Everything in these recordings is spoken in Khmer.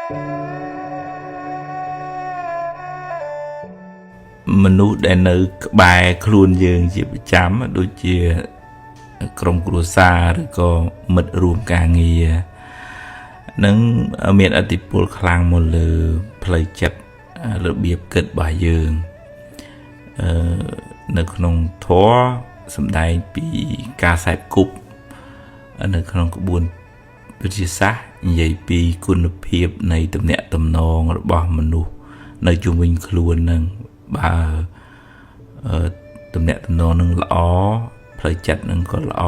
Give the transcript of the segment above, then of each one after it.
មនុស្សដែលនៅក្បែរខ្លួនយើងជាប្រចាំដូចជាក្រុមគ្រួសារឬក៏មិត្តរួមការងារនឹងមានឥទ្ធិពលខ្លាំងមកលើផ្លូវចិត្តរបៀបគិតរបស់យើងអឺនៅក្នុងធម៌សំដែងពីការសែបគប់នៅក្នុងក្បួនវិទ្យាសាស្ត្រនិយាយពីគុណភាពនៃទំនាក់ទំនងរបស់មនុស្សនៅជុំវិញខ្លួននឹងបើទំនាក់ទំនងនឹងល្អផ្លូវចិត្តនឹងក៏ល្អ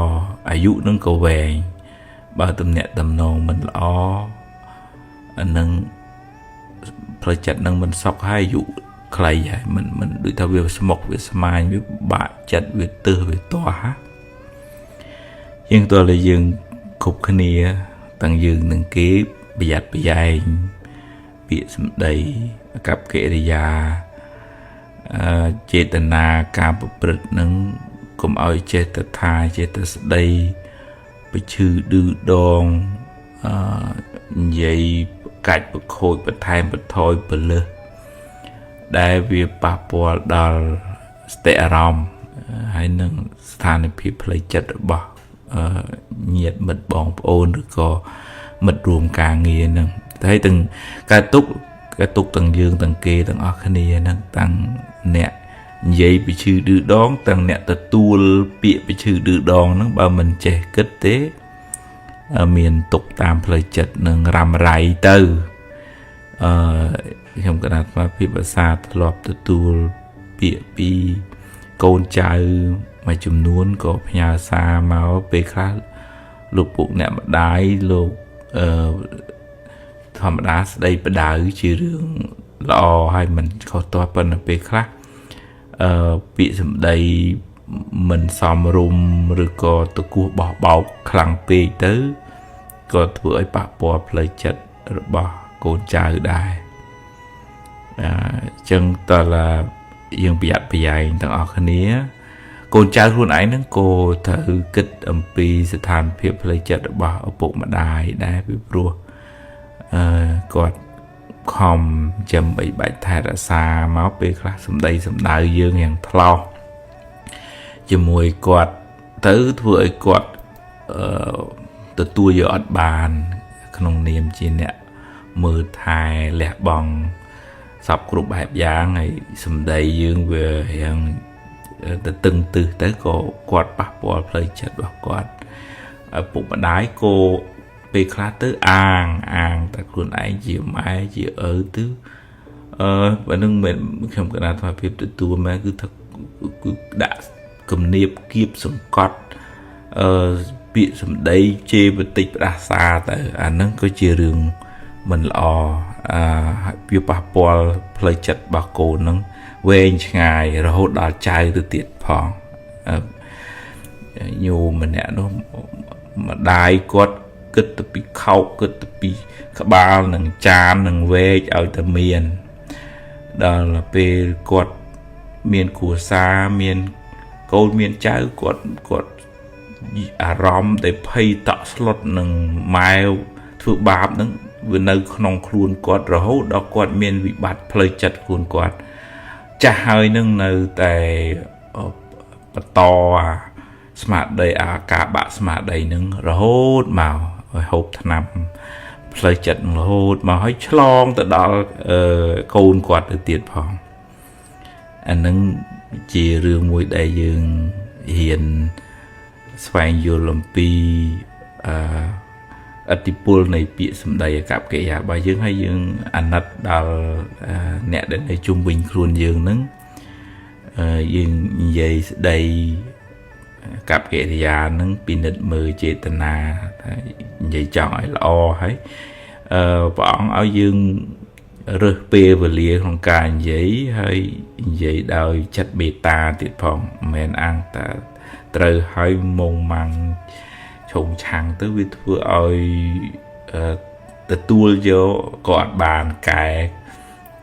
អាយុនឹងក៏វែងបើទំនាក់ទំនងមិនល្អអានឹងផ្លូវចិត្តនឹងមិនសុខហើយអាយុខ្លីហើយមិនដូចថាវាស្មុកវាស្មាញវាបាក់ចិត្តវាទើសវាទាស់ជាងតើតែយើងគ្រប់គ្នាទាំងយើងនិងគេប្រយ័ត្នប្រយែងពាក្យសម្ដីអាកប្បកិរិយាចេតនាការប្រព្រឹត្តនឹងកុំឲ្យចេះតែថាចេះតែស្ដីប្រឈឺឌឺដងនិយាយកាច់ប្រខូចបន្ថែមបន្ថយពលឹះដែលវាប៉ះពាល់ដល់ស្តិអារម្មណ៍ហើយនឹងស្ថានភាពផ្លូវចិត្តរបស់ញាតិមិត្តបងប្អូនឬក៏មិត្តរួមការងារនឹងហើយទាំងការទុកទាំងយើងទាំងគេទាំងអស់គ្នាហ្នឹងទាំងអ្នកនិយាយពីឈឺឌឺដងទាំងអ្នកទទួលពាក្យពីឈឺឌឺដងហ្នឹងបើមិនចេះគិតទេមានទុកតាមផ្លូវចិត្តនឹងរ៉ាំរ៉ៃទៅខ្ញុំកណាត់មកពីភាសាធ្លាប់ទទួលពាក្យពីកូនចៅមួយចំនួនក៏ផ្ញើសារមកពេលខ្លះលោកពុកអ្នកម្ដាយលោកធម្មតាស្ដីបដៅជារឿងល្អហើយមិនខុសទាស់ប៉ុន្តែពេលខ្លះពាក្យសម្ដីមិនសមរម្យឬក៏តគោះបោះបោកខ្លាំងពេកទៅក៏ធ្វើឲ្យប៉ះពាល់ផ្លូវចិត្តរបស់កូនចៅដែរអញ្ចឹងតើយើងប្រយ័ត្នប្រយែងទាំងអស់គ្នាកូនចៅខ្លួនឯងហ្នឹងក៏ត្រូវគិតអំពីស្ថានភាពផ្លូវចិត្តរបស់ឪពុកម្ដាយដែរពីព្រោះគាត់ខំចាំបីបាច់ថែរក្សាមកពេលខ្លះសម្ដីសម្ដៅយើងយ៉ាងថ្លោះជាមួយគាត់ទៅធ្វើឲ្យគាត់ទទួលយកអត់បានក្នុងនាមជាអ្នកមើលថែលះបង់សពគ្រប់បែបយ៉ាងហើយសម្ដីយើងវាយ៉ាងទៅតឹងទឹះទៅក៏គាត់ប៉ះពាល់ផ្លូវចិត្តរបស់គាត់ឪពុកម្ដាយក៏ពេលខ្លះទៅអាងតែខ្លួនឯងជាម៉ែជាឪទៅបើនឹងមិនខ្ញុំកណាត់ថាភាពទទួលម៉ែគឺថាគឺដាក់គំនាបគៀបសង្កត់ពាក្យសម្ដីជេរបតិចផ្ដាសាទៅអាហ្នឹងក៏ជារឿងមិនល្អវាប៉ះពាល់ផ្លូវចិត្តរបស់កូនហ្នឹងវែងឆ្ងាយរហូតដល់ចៅទៅទៀតផងញោមម្នាក់នោះម្ដាយគាត់គិតទៅពីខោកគិតទៅពីក្បាលនិងចាននិងវែកឲ្យតែមានដល់ពេលគាត់មានគ្រួសារមានកូនមានចៅគាត់អារម្មណ៍ដែលភ័យតក់ស្លុតនឹងម៉ែធ្វើបាបនឹងវានៅក្នុងខ្លួនគាត់រហូតដល់គាត់មានវិបត្តិផ្លូវចិត្តខ្លួនគាត់ចាស់ហើយនឹងនៅតែបន្តអាស្មារតីអាការបាក់ស្មារតីនឹងរហូតមកឲ្យហូបថ្នាំផ្លូវចិត្តរហូតមកឲ្យឆ្លងទៅដល់កូនគាត់ទៅទៀតផងអានឹងជារឿងមួយដែលយើងរៀនស្វែងយល់អំពីឥទ្ធិពលនៃពាក្យសម្ដីអាកប្បកិរិយារបស់យើងហើយយើងអាណិតដល់អ្នកដែលនៅជុំវិញខ្លួនយើងហ្នឹងយើងនិយាយស្ដីកប្បកិរិយាហ្នឹងពិនិត្យមើលចេតនាថានិយាយចង់ឲ្យល្អហើយព្រះអង្គឲ្យយើងរើសពេលវេលាក្នុងការនិយាយហើយនិយាយដោយចិត្តមេត្តាទៀតផងមិនមែនអាងតែត្រូវឲ្យមុងម៉ាំងឆុងឆាំងទៅវាធ្វើឲ្យទទួលយកក៏អត់បានកែ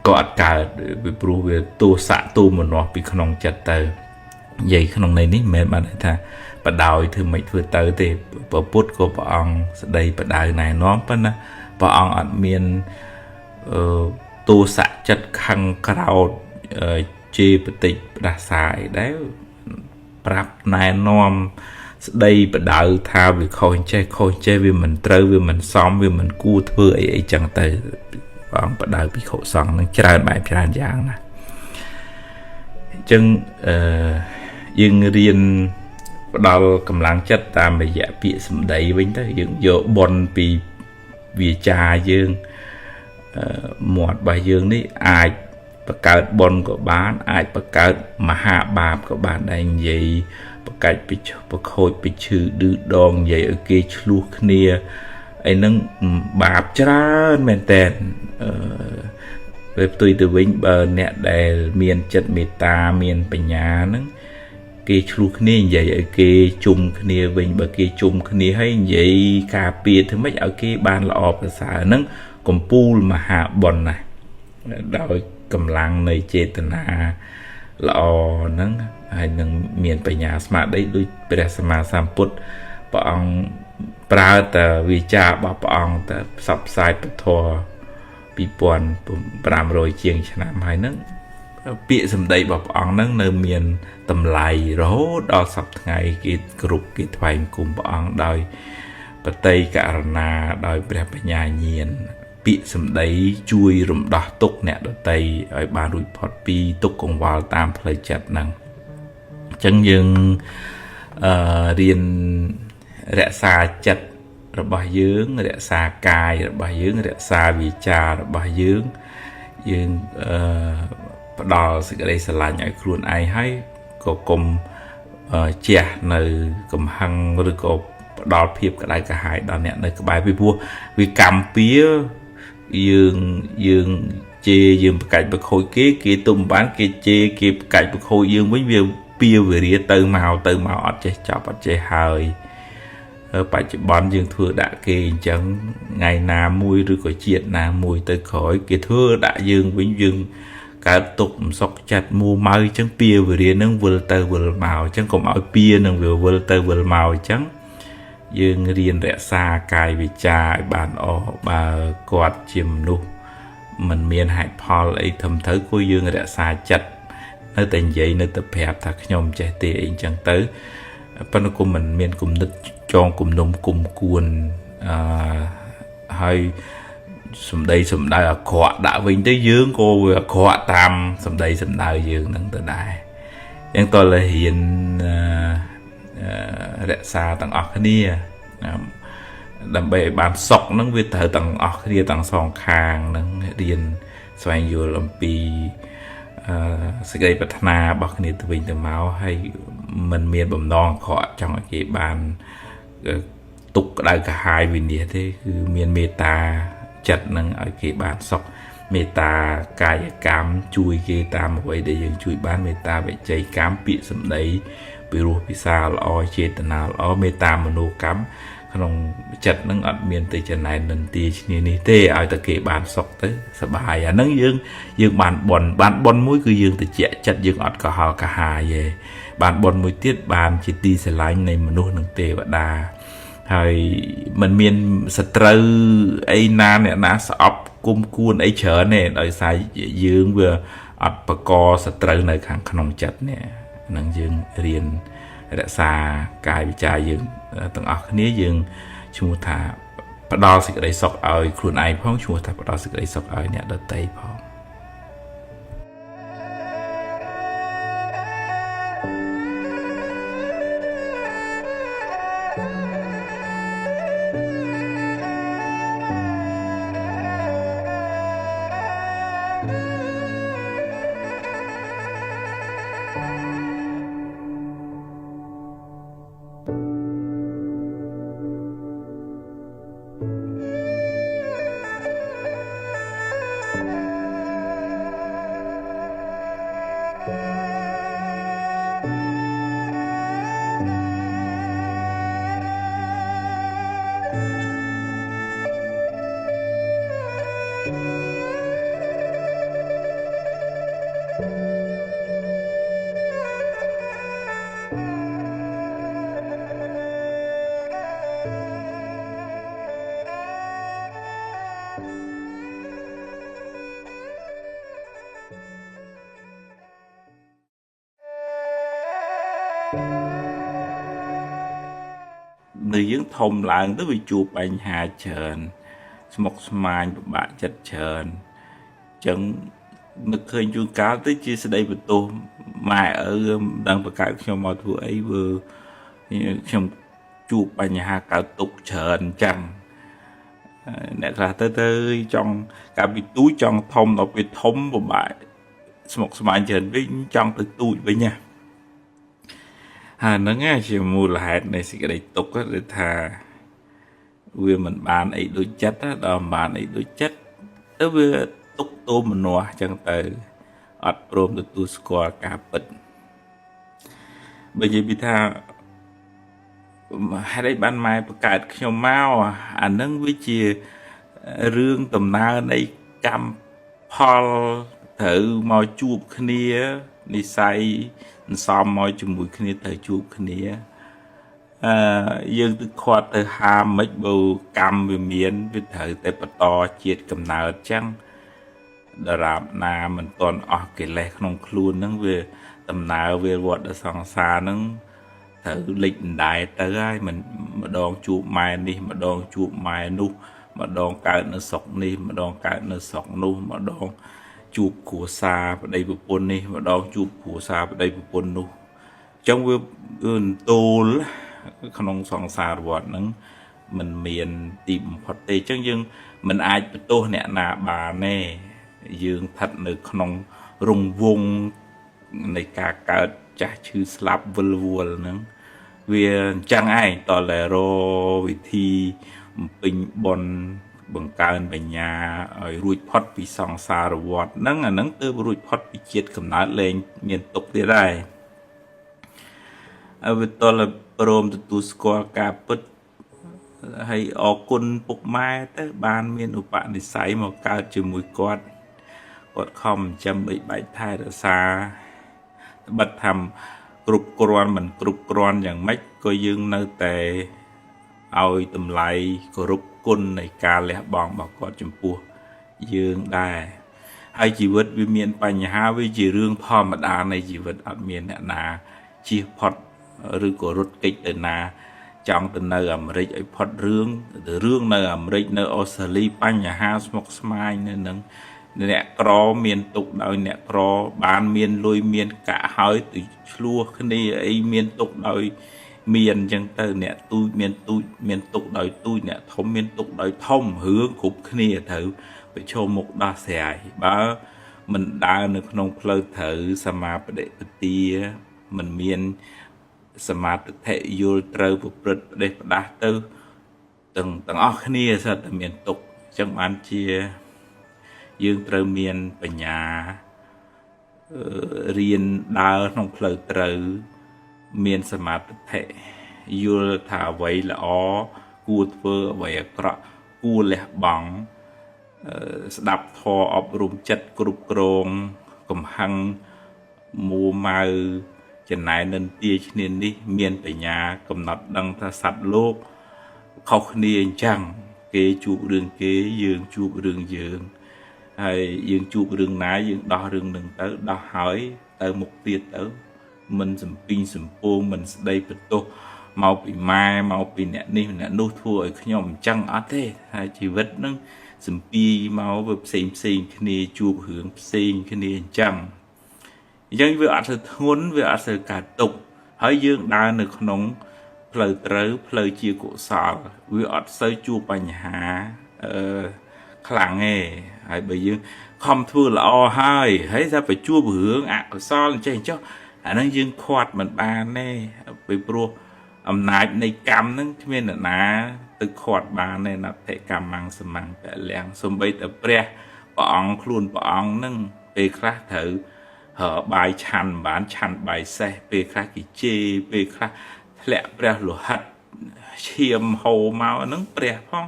ក៏អត់កើតពីព្រោះវាទោសៈទូមនាស់ពីក្នុងចិត្តទៅនិយាយក្នុងន័យនេះមិនមែនបានន័យថាបដោយធ្វើមិនធ្វើទៅទេព្រះពុទ្ធក៏ព្រះអង្គស្ដីបដៅណែនាំប៉ុន្តែព្រះអង្គអត់មាន ទោសៈចិត្តខឹងក្រោធជេរបតិចផ្ដាសាអីដែរប្រាប់ណែនាំស្ដីបដៅថាវាខុសចេះខុសចេះវាមិនត្រូវវាមិនសមវាមិនគួរធ្វើអីអីចឹងទៅព្រះអង្គបដៅភិក្ខុសង្ឃនឹងច្រើនបែបច្រើនយ៉ាងណាអញ្ចឹងយើងរៀនផ្ដល់កម្លាំងចិត្តតាមរយៈពាក្យសម្ដីវិញទៅយើងយកបុណ្យពីវាចាយើងមាត់របស់យើងនេះអាចបង្កើតបុណ្យក៏បានអាចបង្កើតមហាបាបក៏បានដែរនិយាយបកាច់ប្រខូចប្រឈឺឌឺដងនិយាយឲ្យគេឆ្លោះគ្នាអីហ្នឹងបាបច្រើនមែនតើពេលផ្ទុយទៅវិញបើអ្នកដែលមានចិត្តមេត្តាមានបញ្ញាហ្នឹងគេឆ្លោះគ្នានិយាយឲ្យគេជុំគ្នាវិញបើគេជុំគ្នាហើយនិយាយការពារធ្វើម៉េចឲ្យគេបានល្អប្រសើរហ្នឹងកំពូលមហាបុណ្យណាស់ដោយកម្លាំងនៃចេតនាល្អហ្នឹងហើយនឹងមានបញ្ញាស្មារតីដូចព្រះសម្មាសម្ពុទ្ធព្រះអង្គប្រើតែវាចារបស់ព្រះអង្គតែផ្សព្វផ្សាយពធ2500ជាងឆ្នាំហើយហ្នឹងពាក្យសម្ដីរបស់ព្រះអង្គហ្នឹងនៅមានតម្លៃរហូតដល់សព្វថ្ងៃគេគ្រប់គេថ្វាយបង្គំព្រះអង្គដោយបតីករណាដោយព្រះបញ្ញាញាណពាក្យសម្ដីជួយរំដោះទុក្ខអ្នកដទៃឲ្យបានរួចផុតពីទុក្ខកង្វល់តាមផ្លូវចិត្តហ្នឹងអញ្ចឹងយើងរៀនរក្សាចិត្តរបស់យើងរក្សាកាយរបស់យើងរក្សាវាចារបស់យើងយើងផ្ដល់សេចក្តីស្រឡាញ់ឲ្យខ្លួនឯងហើយក៏កុំជះនៅកំហឹងឬក៏ផ្ដល់ភាពក្តៅក្រហាយដល់អ្នកនៅក្បែរពីព្រោះវាកម្មពៀយើងជេរយើងប្រកាច់ប្រខូចគេគេទុំបានគេជេរគេប្រកាច់ប្រខូចយើងវិញវាពៀវរាទៅមកអត់ចេះចប់អត់ចេះហើយបច្ចុប្បន្នយើងធ្វើដាក់គេអញ្ចឹងថ្ងៃណាមួយឬក៏ជាតិណាមួយទៅក្រោយគេធ្វើដាក់យើងវិញយើងកើតទុកមិនសុខចិត្តមួម៉ៅអញ្ចឹងពៀវរានឹងវិលទៅវិលមកអញ្ចឹងកុំឲ្យពៀនឹងវាវិលទៅវិលមកអញ្ចឹងយើងរៀនរក្សាកាយវាចាឲ្យបានល្អបើគាត់ជាមនុស្សមិនមានហេតុផលអីធំទៅគួរយើងរក្សាចិត្តនៅតែនិយាយនៅតែប្រាប់ថាខ្ញុំចេះទេអីអញ្ចឹងទៅប៉ុន្តែគុំមិនមានគំនិតចងគំនុំគុំគួនហើយសម្ដីសម្ដៅអាក្រក់ដាក់វិញទៅយើងក៏វាអាក្រក់តាមសម្ដីសម្ដៅយើងនឹងទៅដែរអញ្ចឹងតើរៀនរក្សាទាំងអស់គ្នាដើម្បីឲ្យបានសុខហ្នឹងវាត្រូវទាំងអស់គ្នាទាំងសងខាងហ្នឹងរៀនស្វែងយល់អំពីសេចក្តីប្រាថ្នារបស់គ្នាទៅវិញទៅមកហើយมันមានបំណងអាក្រក់ចង់ឲ្យគេបានទុកក្តៅក្រហាយវិនិច្ឆ័យទេគឺមានមេត្តាចិត្តនឹងឲ្យគេបានសុខមេត្តាកាយកម្មជួយគេតាមអ្វីដែលយើងជួយបានមេត្តាវិជ័យកម្មពាក្យសម្ដីពិរោះពិសាល្អចេតនាល្អមេត្តាមនោកម្មក្នុងចិត្តនឹងអត់មានទៅចំណែននិន្ទាឈ្នានេះទេឲ្យតែគេបានសុខទៅសប្បាយអាហ្នឹងយើងបានបុណ្យបានបុណ្យមួយគឺយើងតិចចិត្តយើងអត់កុហលកាហាយទេបានបុណ្យមួយទៀតបានជាទីស្រឡាញ់នៃមនុស្សនិងទេវតាហើយมันមានសត្រូវអីណាអ្នកណាស្អប់គុំគួនអីច្រើនទេដោយសារយើងវាអត់បកសត្រូវនៅខាងក្នុងចិត្តនេះនឹងយើងរៀនរក្សាកាយវិចារយើងទាំងអស់គ្នាយើងឈ្មោះថាផ្ដល់សេចក្តីសុខឲ្យខ្លួនឯងផងឈ្មោះថាផ្ដល់សេចក្តីសុខឲ្យអ្នកដទៃផង Thank នៅយើងធំឡើងទៅវាជួបបញ្ហាច្រើនស្មុគស្មាញពិបាកចិត្តច្រើនអញ្ចឹងនឹកឃើញជួនកាលទៅជាស្ដីបន្ទោសម៉ែឪមិនដឹងបង្កើតខ្ញុំមកធ្វើអីវើខ្ញុំជួបបញ្ហាកើតទុក្ខច្រើនអញ្ចឹងអ្នកខ្លះទៅចង់កាលពីទូចចង់ធំដល់ពេលធំពិបាកស្មុគស្មាញច្រើនវិញចង់ទៅទូចវិញណាហើយហ្នឹងជាមូលហេតុនៃសេចក្តីទុក្ខដែលថាវាមិនបានអីដូចចិត្តដល់មិនបានអីដូចចិត្តទៅវាទុក្ខទោមនស្សអញ្ចឹងទៅអត់ព្រមទទួលស្គាល់ការពិតបើនិយាយពីថាហេតុអីបានម៉ែបង្កើតខ្ញុំមកអានឹងវាជារឿងដំណើរនៃកម្មផលត្រូវមកជួបគ្នានិស័យសន្សំមកជាមួយគ្នាត្រូវជួបគ្នាអឺយើងទៅខាត់ទៅហាមិនបើកម្មវាមានវាត្រូវតែបន្តជាតិកំណើតចឹងដរាបណាមិនទាន់អស់កិលេសក្នុងខ្លួនហ្នឹងវាដំណើរវាវត្តសង្សារហ្នឹងត្រូវលិចដដែលទៅហើយមិនម្ដងជួបម៉ែនេះម្ដងជួបម៉ែនោះម្ដងកើតនៅស្រុកនេះម្ដងកើតនៅស្រុកនោះម្ដងជួបគ្រួសារប្តីប្រពន្ធនេះម្ដងជួបគ្រួសារប្តីប្រពន្ធនោះអញ្ចឹងវាទោលក្នុងសង្សារវដ្តហ្នឹងมันមានទីបំផុតទេអញ្ចឹងយើងមិនអាចបន្ទោសអ្នកណាបានទេយើងស្ថិតនៅក្នុងរង្វង់នៃការកើតចាស់ឈឺស្លាប់វិលវល់ហ្នឹងវាអញ្ចឹងឯងតតែរវិធីបំពេញបុណ្យបង្កើនបញ្ញាឲ្យរួចផុតពីសង្សារវដ្តហ្នឹងអាហ្នឹងទើបរួចផុតពីជាតិកំណើតលែងមានទុក្ខទៀតដែរហើយវាតលព្រមទទួលស្គាល់ការពិតហើយអរគុណពុកម៉ែទៅបានមានឧបនិស្ស័យមកកើតជាមួយគាត់គាត់ខំចិញ្ចឹមបីបាច់ថែរក្សាត្បិតថាគ្រប់គ្រាន់មិនគ្រប់គ្រាន់យ៉ាងម៉េចក៏យើងនៅតែឲ្យតម្លៃគោរពគុណនៃការលះបង់របស់គាត់ចំពោះយើងដែរហើយជីវិតវាមានបញ្ហាវាជារឿងធម្មតានៃជីវិតអត់មានអ្នកណាជៀសផុតឬក៏រត់គេចទៅណាចង់ទៅនៅអាមេរិកឲ្យផុតរឿងរឿងនៅអាមេរិកនៅអូស្ត្រាលីបញ្ហាស្មុគស្មាញនៅនឹងអ្នកក្រមានទុកដោយអ្នកក្របានមានលុយមានកាក់ហើយទៅឆ្លោះគ្នាអីមានទុកដោយមានអញ្ចឹងទៅអ្នកទូចមានទូចមានទុកដោយទូចអ្នកធំមានទុកដោយធំរឿងគ្រប់គ្នាត្រូវប្រឈមមុខដោះស្រាយបើមិនដើរនៅក្នុងផ្លូវត្រូវសមាបដិបទាមិនមានសមាទិដ្ឋិយល់ត្រូវប្រព្រឹត្តផ្ដេសផ្ដាស់ទៅទាំងអស់គ្នាសិតតែមានទុក្ខអញ្ចឹងបានជាយើងត្រូវមានបញ្ញារៀនដើរក្នុងផ្លូវត្រូវមានសមាធិយល់ថាអ្វីល្អគួរធ្វើអ្វីអាក្រក់គួរលះបង់ស្ដាប់ធម៌អប់រំចិត្តគ្រប់គ្រងកំហឹងមួម៉ៅចំណែននិន្ទាឈ្នានេះមានបញ្ញាកំណត់ដឹងថាសត្វលោកខុសគ្នាអញ្ចឹងគេជួបរឿងគេយើងជួបរឿងយើងហើយយើងជួបរឿងណាយើងដោះរឿងនឹងទៅដោះហើយទៅមុខទៀតទៅមិនសំពីងសំពងមិនស្ដីបន្ទោសមកពីម៉ែមកពីអ្នកនេះអ្នកនោះធ្វើឲ្យខ្ញុំអញ្ចឹងអត់ទេហើយជីវិតនឹងសំពីមកវាផ្សេងផ្សេងគ្នាជួបរឿងផ្សេងគ្នាអញ្ចឹងវាអត់សូវធ្ងន់វាអត់សូវកើតទុក្ខហើយយើងដើរនៅក្នុងផ្លូវត្រូវផ្លូវជាកុសលវាអត់សូវជួបបញ្ហាអឺខ្លាំងទេហើយបើយើងខំធ្វើល្អហើយហើយថាទៅជួបរឿងអកុសលអញ្ចេះចុះអាហ្នឹងយើងខាត់មិនបានទេពីព្រោះអំណាចនៃកម្មហ្នឹងគ្មានអ្នកណាទៅខាត់បានទេណដ្ឋិកម្មំសមੰពលំសំបីតែព្រះព្រះអង្គខ្លួនព្រះអង្គហ្នឹងពេលខ្លះត្រូវបាយឆាន់បានឆាន់បាយសេះពេលខ្លះគេជេរពេលខ្លះធ្លាក់ព្រះលោហិតឈាមហូរមកហ្នឹងព្រះផង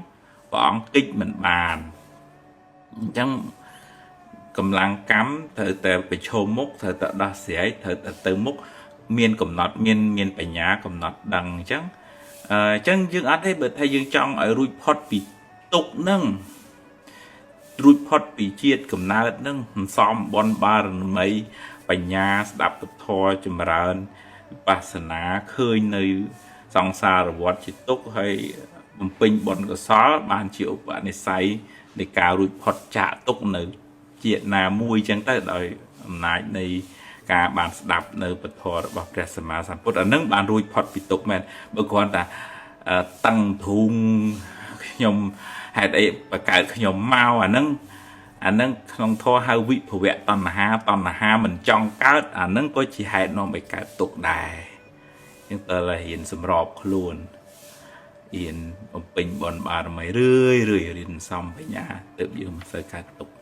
ព្រះអង្គកិច្ចមិនបានអញ្ចឹងកម្លាំងកម្មត្រូវតែប្រឈមមុខត្រូវតែដោះស្រាយត្រូវតែទៅមុខមានកំណត់មានបញ្ញាកំណត់ដឹងអញ្ចឹងអញ្ចឹងយើងអត់ទេបើថាយើងចង់ឲ្យរួចផុតពីទុក្ខហ្នឹងរួចផុតពីជាតិកំណើតហ្នឹងសន្សំបុណ្យបារមីបញ្ញាស្ដាប់ពធចម្រើន វិបស្សនាឃើញនៅសង្សារវដ្តជាទុក្ខហើយបំពេញបុណ្យកុសលបានជាឧបនិស្ស័យនៃការរួចផុតចាកទុក្ខនៅជាតិណាមួយចឹងទៅដោយអំណាចនៃការបានស្ដាប់នៅពធរបស់ព្រះសម្មាសម្ពុទ្ធអានឹងបានរួចផុតពីទុក្ខមែនបើគ្រាន់តែតឹងធូងខ្ញុំហេតុអីបកើតខ្ញុំមកអានឹងក្នុងធម៌ហៅវិភវៈតណ្ហាតណ្ហាមិនចង់កើតអានឹងក៏ជាហេតុនាំឲ្យកើតទុក្ខដែរអញ្ចឹងតើរៀនសម្របខ្លួនរៀនបំពេញបុណ្យបារមីរឿយរឿយរៀនសំបញ្ញាទើបយើងមិនសូវកើតទុក្ខ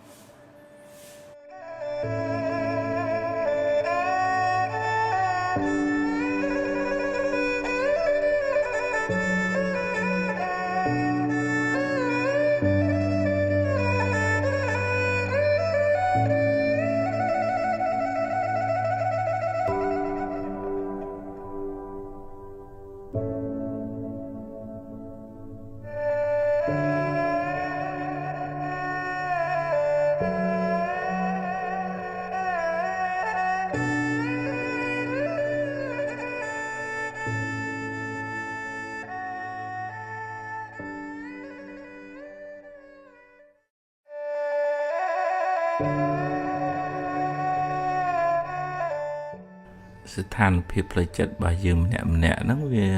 ស្ថានភាពផ្លូវចិត្តរបស់យើងម្នាក់ម្នាក់ហ្នឹងវា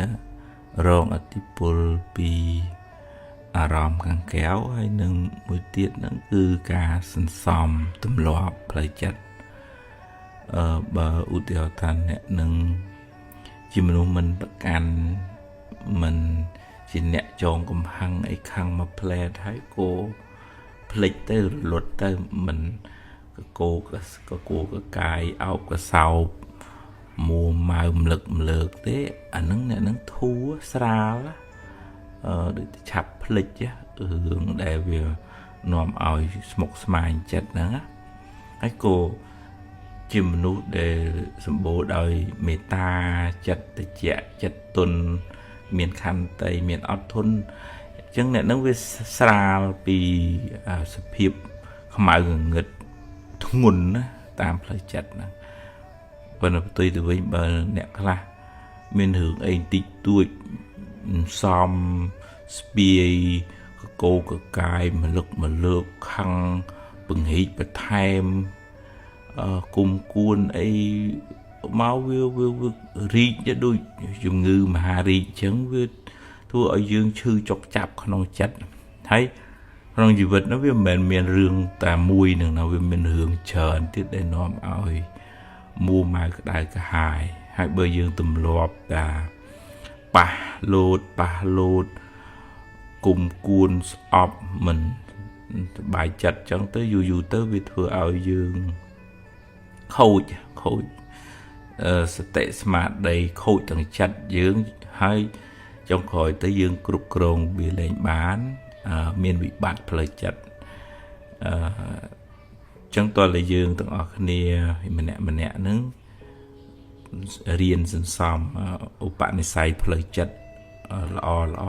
រងឥទ្ធិពលពីអារម្មណ៍ខាងក្រៅហើយនឹងមួយទៀតហ្នឹងគឺការសន្សំទម្លាប់ផ្លូវចិត្តបើឧទាហរណ៍ថាអ្នកនឹងជាមនុស្សមិនប្រកាន់មិនជាអ្នកចងកំហឹងអីខឹងមកផ្លែតហើយគោភ្លេចទៅរលត់ទៅមិនកកកកកកាយអោបកសោបមួម៉ៅមលឹកម្លើកទេអានឹងអ្នកនឹងធូរស្រាលដូចឆាប់ភ្លេចរឿងដែលវានាំឲ្យស្មុគស្មាញចិត្តហ្នឹងហើយក៏ជាមនុស្សដែលសម្បូរដោយមេត្តាចិត្តតិចចិត្តទុនមានខន្តីមានអត់ធន់អញ្ចឹងអ្នកនឹងវាស្រាលពីសភាពខ្មៅងងឹតធ្ងន់ណាតាមផ្លូវចិត្តហ្នឹងប៉ុន្តែផ្ទុយទៅវិញបើអ្នកខ្លះមានរឿងអីតិចតួចសំស្ពាយកកកកាយមលឹកមលើកខឹងពង្រីកបន្ថែមគុំគួនអីមកវារីកទៅដូចជំងឺមហារីកអញ្ចឹងវាធ្វើឲ្យយើងឈឺចុកចាប់ក្នុងចិត្តហើយក្នុងជីវិតនោះវាមិនមែនមានរឿងតែមួយនឹងណាវាមានរឿងច្រើនទៀតដែលនាំឲ្យមួម៉ៅក្តៅក្រហាយហើយបើយើងទម្លាប់តាប៉ះលោតប៉ះលោតគុំគួនស្អប់មិនសប្បាយចិត្តចឹងទៅយូរយូរទៅវាធ្វើឲ្យយើងខូចសតិស្មារតីខូចទាំងចិត្តយើងហើយចុងក្រោយទៅយើងគ្រប់គ្រងវាលែងបានមានវិបត្តិផ្លូវចិត្តចឹងតើយើងទាំងអស់គ្នាម្នាក់ម្នាក់ហ្នឹងរៀនសន្សំឧបនិស្ស័យផ្លូវចិត្តល្អល្អ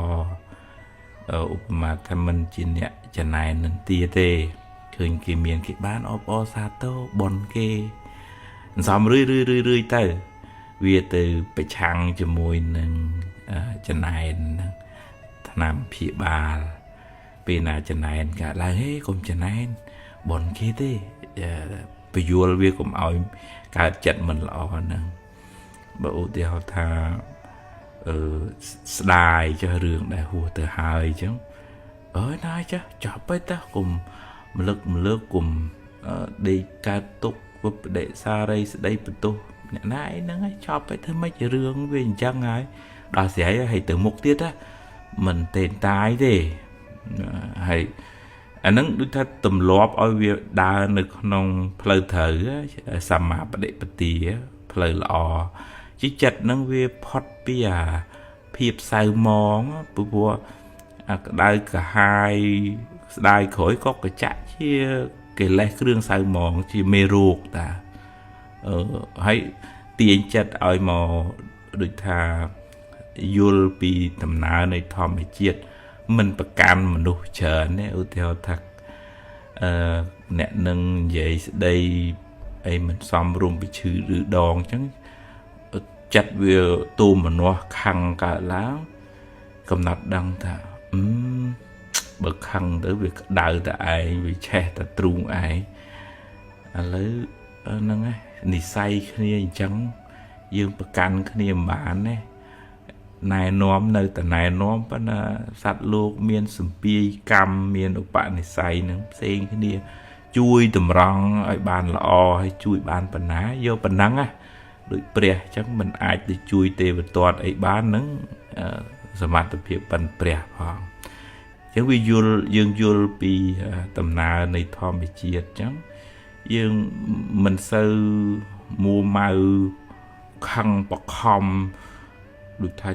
ឧបមាថាមិនជាអ្នកចំណែននឹងទាទេឃើញគេមានគេបានអបអរសាទរបនគេសន្សំរឿយរឿយរឿយរឿយទៅវាទៅប្រឆាំងជាមួយនឹងចំណែនហ្នឹងថ្នាំព្យាបាលពេលណាចំណែនកើតឡើងហេកុំចំណែនបនគេទេពយល់វាកុំឲ្យកើតចិត្តមិនល្អហ្នឹងបើឧទាហរណ៍ថាស្ដាយចុះរឿងដែលហួសទៅហើយអញ្ចឹងអើយណាចាស់ចាប់ទៅតាកុំមលឹកម្លើកកុំដេកកើតទុកវិបដិសារីស្ដីបន្ទោសអ្នកណាអីហ្នឹងហើយចាប់ទៅធ្វើម៉េចរឿងវាអញ្ចឹងហើយដល់ស្រីហើយទៅមុខទៀតណាមិនទេតាយទេហើយអាហ្នឹងដូចថាទម្លាប់ឲ្យវាដើរនៅក្នុងផ្លូវត្រូវសម្មាបដិបទាផ្លូវល្អជាចិត្តហ្នឹងវាផុតពីអាភាពសៅមងព្រោះអាក្តៅក្រហាយស្ដាយក្រោយក៏កចាក់ជាកិលេសគ្រឿងសៅមងជាមេរោគតាហើយទាញចិត្តឲ្យមកដូចថាយល់ពីដំណើរនៃធម្មជាតិមិនប្រកាន់មនុស្សច្រើនទេឧទាហរណ៍ថាអ្នកនឹងនិយាយស្ដីអីមិនសមរម្យពីឈឺឬដងអញ្ចឹង ចិត្តវាទូមនាស់ខឹងកើតឡើងកំណត់ដឹងថាអឺបើខឹងទៅវាក្តៅតែឯងវាឆេះតែទ្រូងឯងឥឡូវហ្នឹងឯងនិស័យគ្នាអញ្ចឹងយើងប្រកាន់គ្នាមិនបានទេណែនាំនៅតែណែនាំប៉ុន្តែសត្វលោកមានសម្ពាយកម្មមានឧបនិស្ស័យនឹងផ្សេងគ្នាជួយតម្រង់ឲ្យបានល្អហើយជួយបានប៉ុណ្ណាយកប៉ុណ្ណឹងណាដូចព្រះអញ្ចឹងមិនអាចទៅជួយទេវទត្តអីបានហ្នឹងសមត្ថភាពប៉ុនព្រះផងអញ្ចឹងវាយល់យើងយល់ពីដំណើរនៃធម្មជាតិអញ្ចឹងយើងមិនសូវមួម៉ៅខឹងបខំដូចថា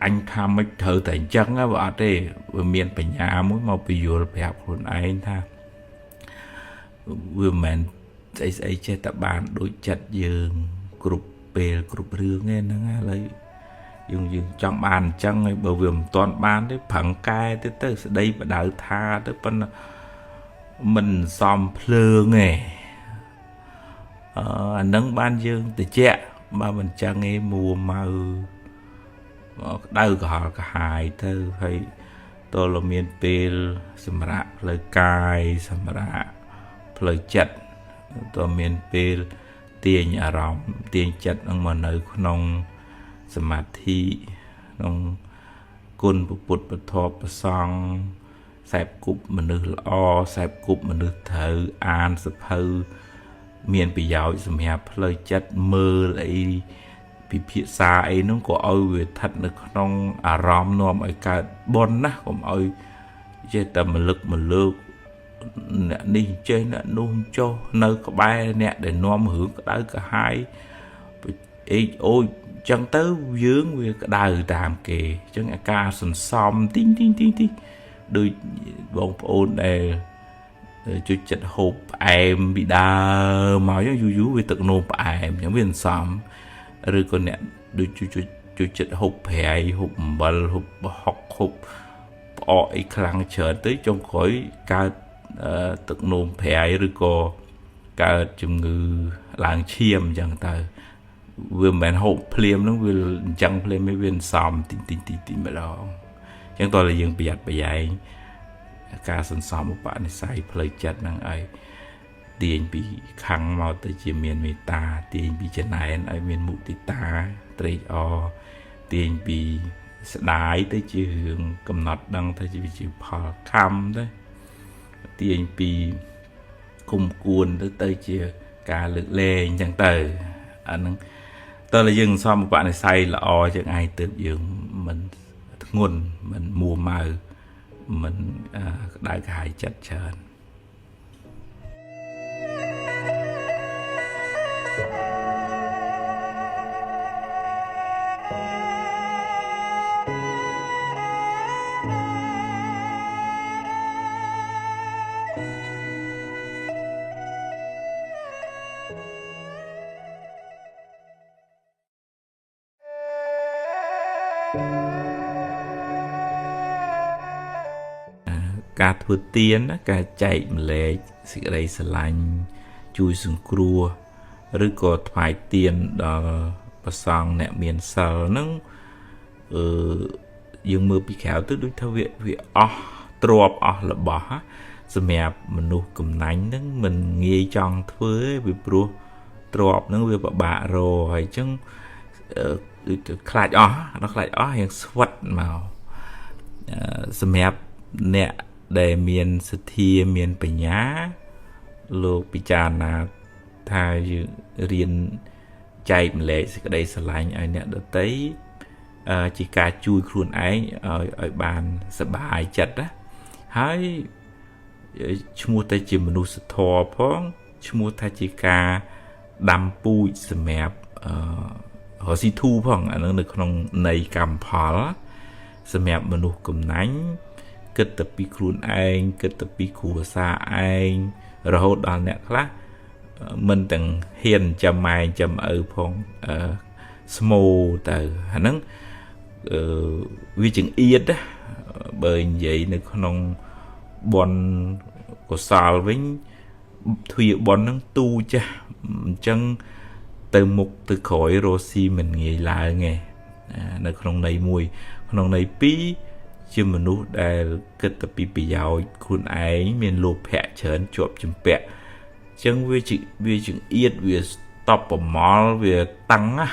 អញថាមិនត្រូវតែអញ្ចឹងបើអត់ទេវាមានបញ្ញាមួយមកពយល់ប្រាប់ខ្លួនឯងថាវាមិនមែនស្អីស្អីចេះតែបានដូចចិត្តយើងគ្រប់ពេលគ្រប់រឿងទេហ្នឹងឥឡូវយើងចង់បានអញ្ចឹងហើយបើវាមិនទាន់បានទេប្រឹងកែទៅទៅស្ដីបដៅថាទៅប៉ុន្តែមិនសមភ្លើងទេអានឹងបានយើងតិចបើមិនចឹងឯងមួម៉ៅក្តៅក្រហល់ក្រហាយទៅហើយតលមានពេលសម្រាប់ផ្លូវកាយសម្រាប់ផ្លូវចិត្តតមានពេលទាញអារម្មណ៍ទាញចិត្តនឹងមកនៅក្នុងសមាធិក្នុងគុណពុទ្ធពធប្រសង្ឃសែបគប់មនុស្សល្អសែបគប់មនុស្សត្រូវអានសភៅមានប្រយោជន៍សម្រាប់ផ្លូវចិត្តមើលអីពិភាក្សាអីនោះក៏ឲ្យវាស្ថិតនៅក្នុងអារម្មណ៍នាំឲ្យកើតបុណ្យណាកុំឲ្យចេះតែមលឹកមលើកអ្នកនេះចេះអ្នកនោះចុះនៅក្បែរអ្នកដែលនាំរឿងក្តៅក្រហាយអេកអូចចឹងទៅយើងវាក្តៅតាមគេអញ្ចឹងអាការសន្សំទីងទីងទីងទីដូចបងប្អូនដែលជួយចិត្តហូបផ្អែមពីដើមមកយូរយូរវាទឹកនោមផ្អែមអញ្ចឹងវាសន្សំឬក៏អ្នកដូចជួយចិត្តហូបប្រៃហូបអំបិលហូបហុកហូបផ្អកអីខ្លាំងច្រើនទៅចុងក្រោយកើតទឹកនោមប្រៃឬក៏កើតជំងឺឡើងឈាមអញ្ចឹងទៅវាមិនមែនហូបភ្លាមហ្នឹងវាអញ្ចឹងភ្លាមវាសន្សំតិចតិចតិចតិចម្ដងអញ្ចឹងតើយើងប្រយ័ត្នប្រយែងការសន្សំឧបនិស្ស័យផ្លូវចិត្តហ្នឹងឲ្យទាញពីខឹងមកទៅជាមានមេត្តាទាញពីចំណែនឲ្យមានមុទិតាត្រេកអរទាញពីស្ដាយទៅជារឿងកំណត់ដឹងទៅជាផលកម្មទៅទាញពីគុំគួនទៅជាការលើកលែងអញ្ចឹងទៅអាហ្នឹងតើយើងសំឧបនិស្ស័យល្អជាងឯងទើបយើងមិនធ្ងន់មិនមួម៉ៅមិនក្តៅក្រហាយចិត្តច្រើនការធ្វើទានការចែកម្លែកសេចក្តីស្រឡាញ់ជួយសង្គ្រោះឬក៏ថ្វាយទានដល់ព្រះសង្ឃអ្នកមានសិលហ្នឹងយើងមើលពីក្រៅទៅដូចថាវាអស់ទ្រព្យអស់របស់សម្រាប់មនុស្សកំណាញ់ហ្នឹងមិនងាយចង់ធ្វើទេពីព្រោះទ្រព្យហ្នឹងវាពិបាករកហើយអញ្ចឹងដូចខ្លាចអស់ដល់ខ្លាចអស់រៀងស្វិតមកសម្រាប់អ្នកដែលមានសទ្ធាមានបញ្ញាលោកពិចារណាថាយើងរៀនចែកម្លែកសេចក្តីស្រឡាញ់ឲ្យអ្នកដទៃជាការជួយខ្លួនឯងឲ្យបានសប្បាយចិត្តណាហើយឈ្មោះតែជាមនុស្សធម៌ផងឈ្មោះថាជាការដាំពូជសម្រាប់រកស៊ីធូផងអានឹងនៅក្នុងន័យកម្មផលសម្រាប់មនុស្សកំណាញ់គិតតែពីខ្លួនឯងគិតតែពីគ្រួសារឯងរហូតដល់អ្នកខ្លះមិនទាំងហ៊ានចាំម៉ែចាំឪផងស្មូទៅអាហ្នឹងវាចង្អៀតណាបើនិយាយនៅក្នុងបុណ្យកុសលវិញទ្វាបុណ្យហ្នឹងទូចាស់អញ្ចឹង ទៅមុខទៅក្រោយរស់ស៊ីមិនងាយឡើងទេនៅក្នុងន័យមួយក្នុងន័យពីរជាមនុស្សដែលគិតតែពីប្រយោជន៍ខ្លួនឯងមានលោភៈច្រើនជាប់ជំពាក់អញ្ចឹងវាជាវាចង្អៀតវាស្តប់ប្រមល់វាតឹងណា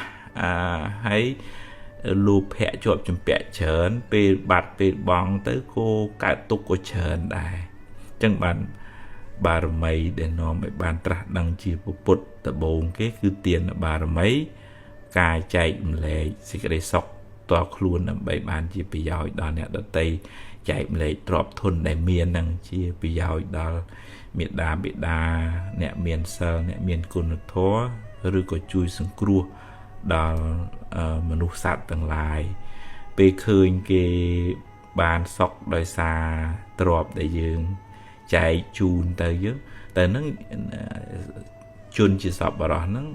ហើយលោភៈជាប់ជំពាក់ច្រើនពេលបាត់ពេលបងទៅក៏កើតទុក្ខក៏ច្រើនដែរអញ្ចឹងបានបារមីដែលនាំឲ្យបានត្រាស់ដឹងជាពុទ្ធដំបូងគេគឺទានបារមីការចែកម្លែកសេចក្តីសុខតខ្លួនដើម្បីបានជាប្រយោជន៍ដល់អ្នកដទៃចែកម្លែកទ្រព្យធនដែលមាននឹងជាប្រយោជន៍ដល់មេដាបិតាអ្នកមានសិលអ្នកមានគុណធម៌ឬក៏ជួយសង្គ្រោះដល់មនុស្សសត្វទាំងឡាយពេលឃើញគេបានសុខដោយសារទ្រព្យដែលយើងចែកជូនទៅយើងតែនឹងជនជាសប្បុរសហ្នឹង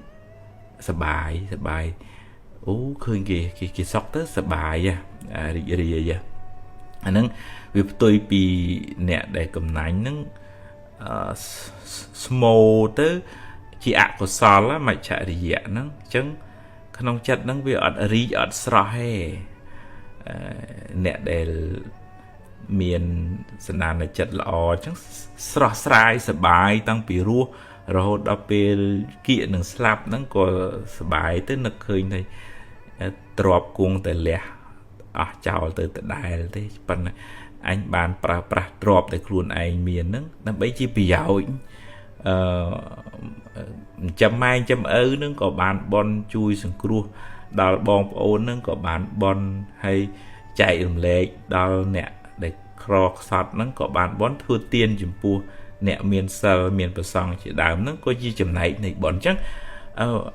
សបាយសបាយអូឃើញគេគេសុខទៅសបាយរីករាយអាហ្នឹងវាផ្ទុយពីអ្នកដែលកំណាញ់ហ្នឹងស្មោទៅជាអកុសលមច្ឆរិយៈហ្នឹងអញ្ចឹងក្នុងចិត្តហ្នឹងវាអត់រីកអត់ស្រស់ទេអ្នកដែលមានសន្តានចិត្តល្អអញ្ចឹងស្រស់ស្រាយសបាយតាំងពីរស់រហូតដល់ពេលគៀកនឹងស្លាប់ហ្នឹងក៏សបាយទៅនឹកឃើញថាទ្របគង់តែលះអស់ចោលទៅដដែលទេប៉ុន្តែអញបានប្រើប្រាស់ទ្របដែលខ្លួនឯងមានហ្នឹងដើម្បីជាប្រយោជន៍អឺចាំម៉ែចាំឪហ្នឹងក៏បានបន់ជួយសង្គ្រោះដល់បងប្អូនហ្នឹងក៏បានបន់ហើយចែករំលែកដល់អ្នកដែលក្រខ្សត់ហ្នឹងក៏បានបន់ធ្វើទានចំពោះអ្នកមានសិលមានប្រសង់ជាដើមហ្នឹងក៏ជាចំណែកនៃបុណ្យអញ្ចឹង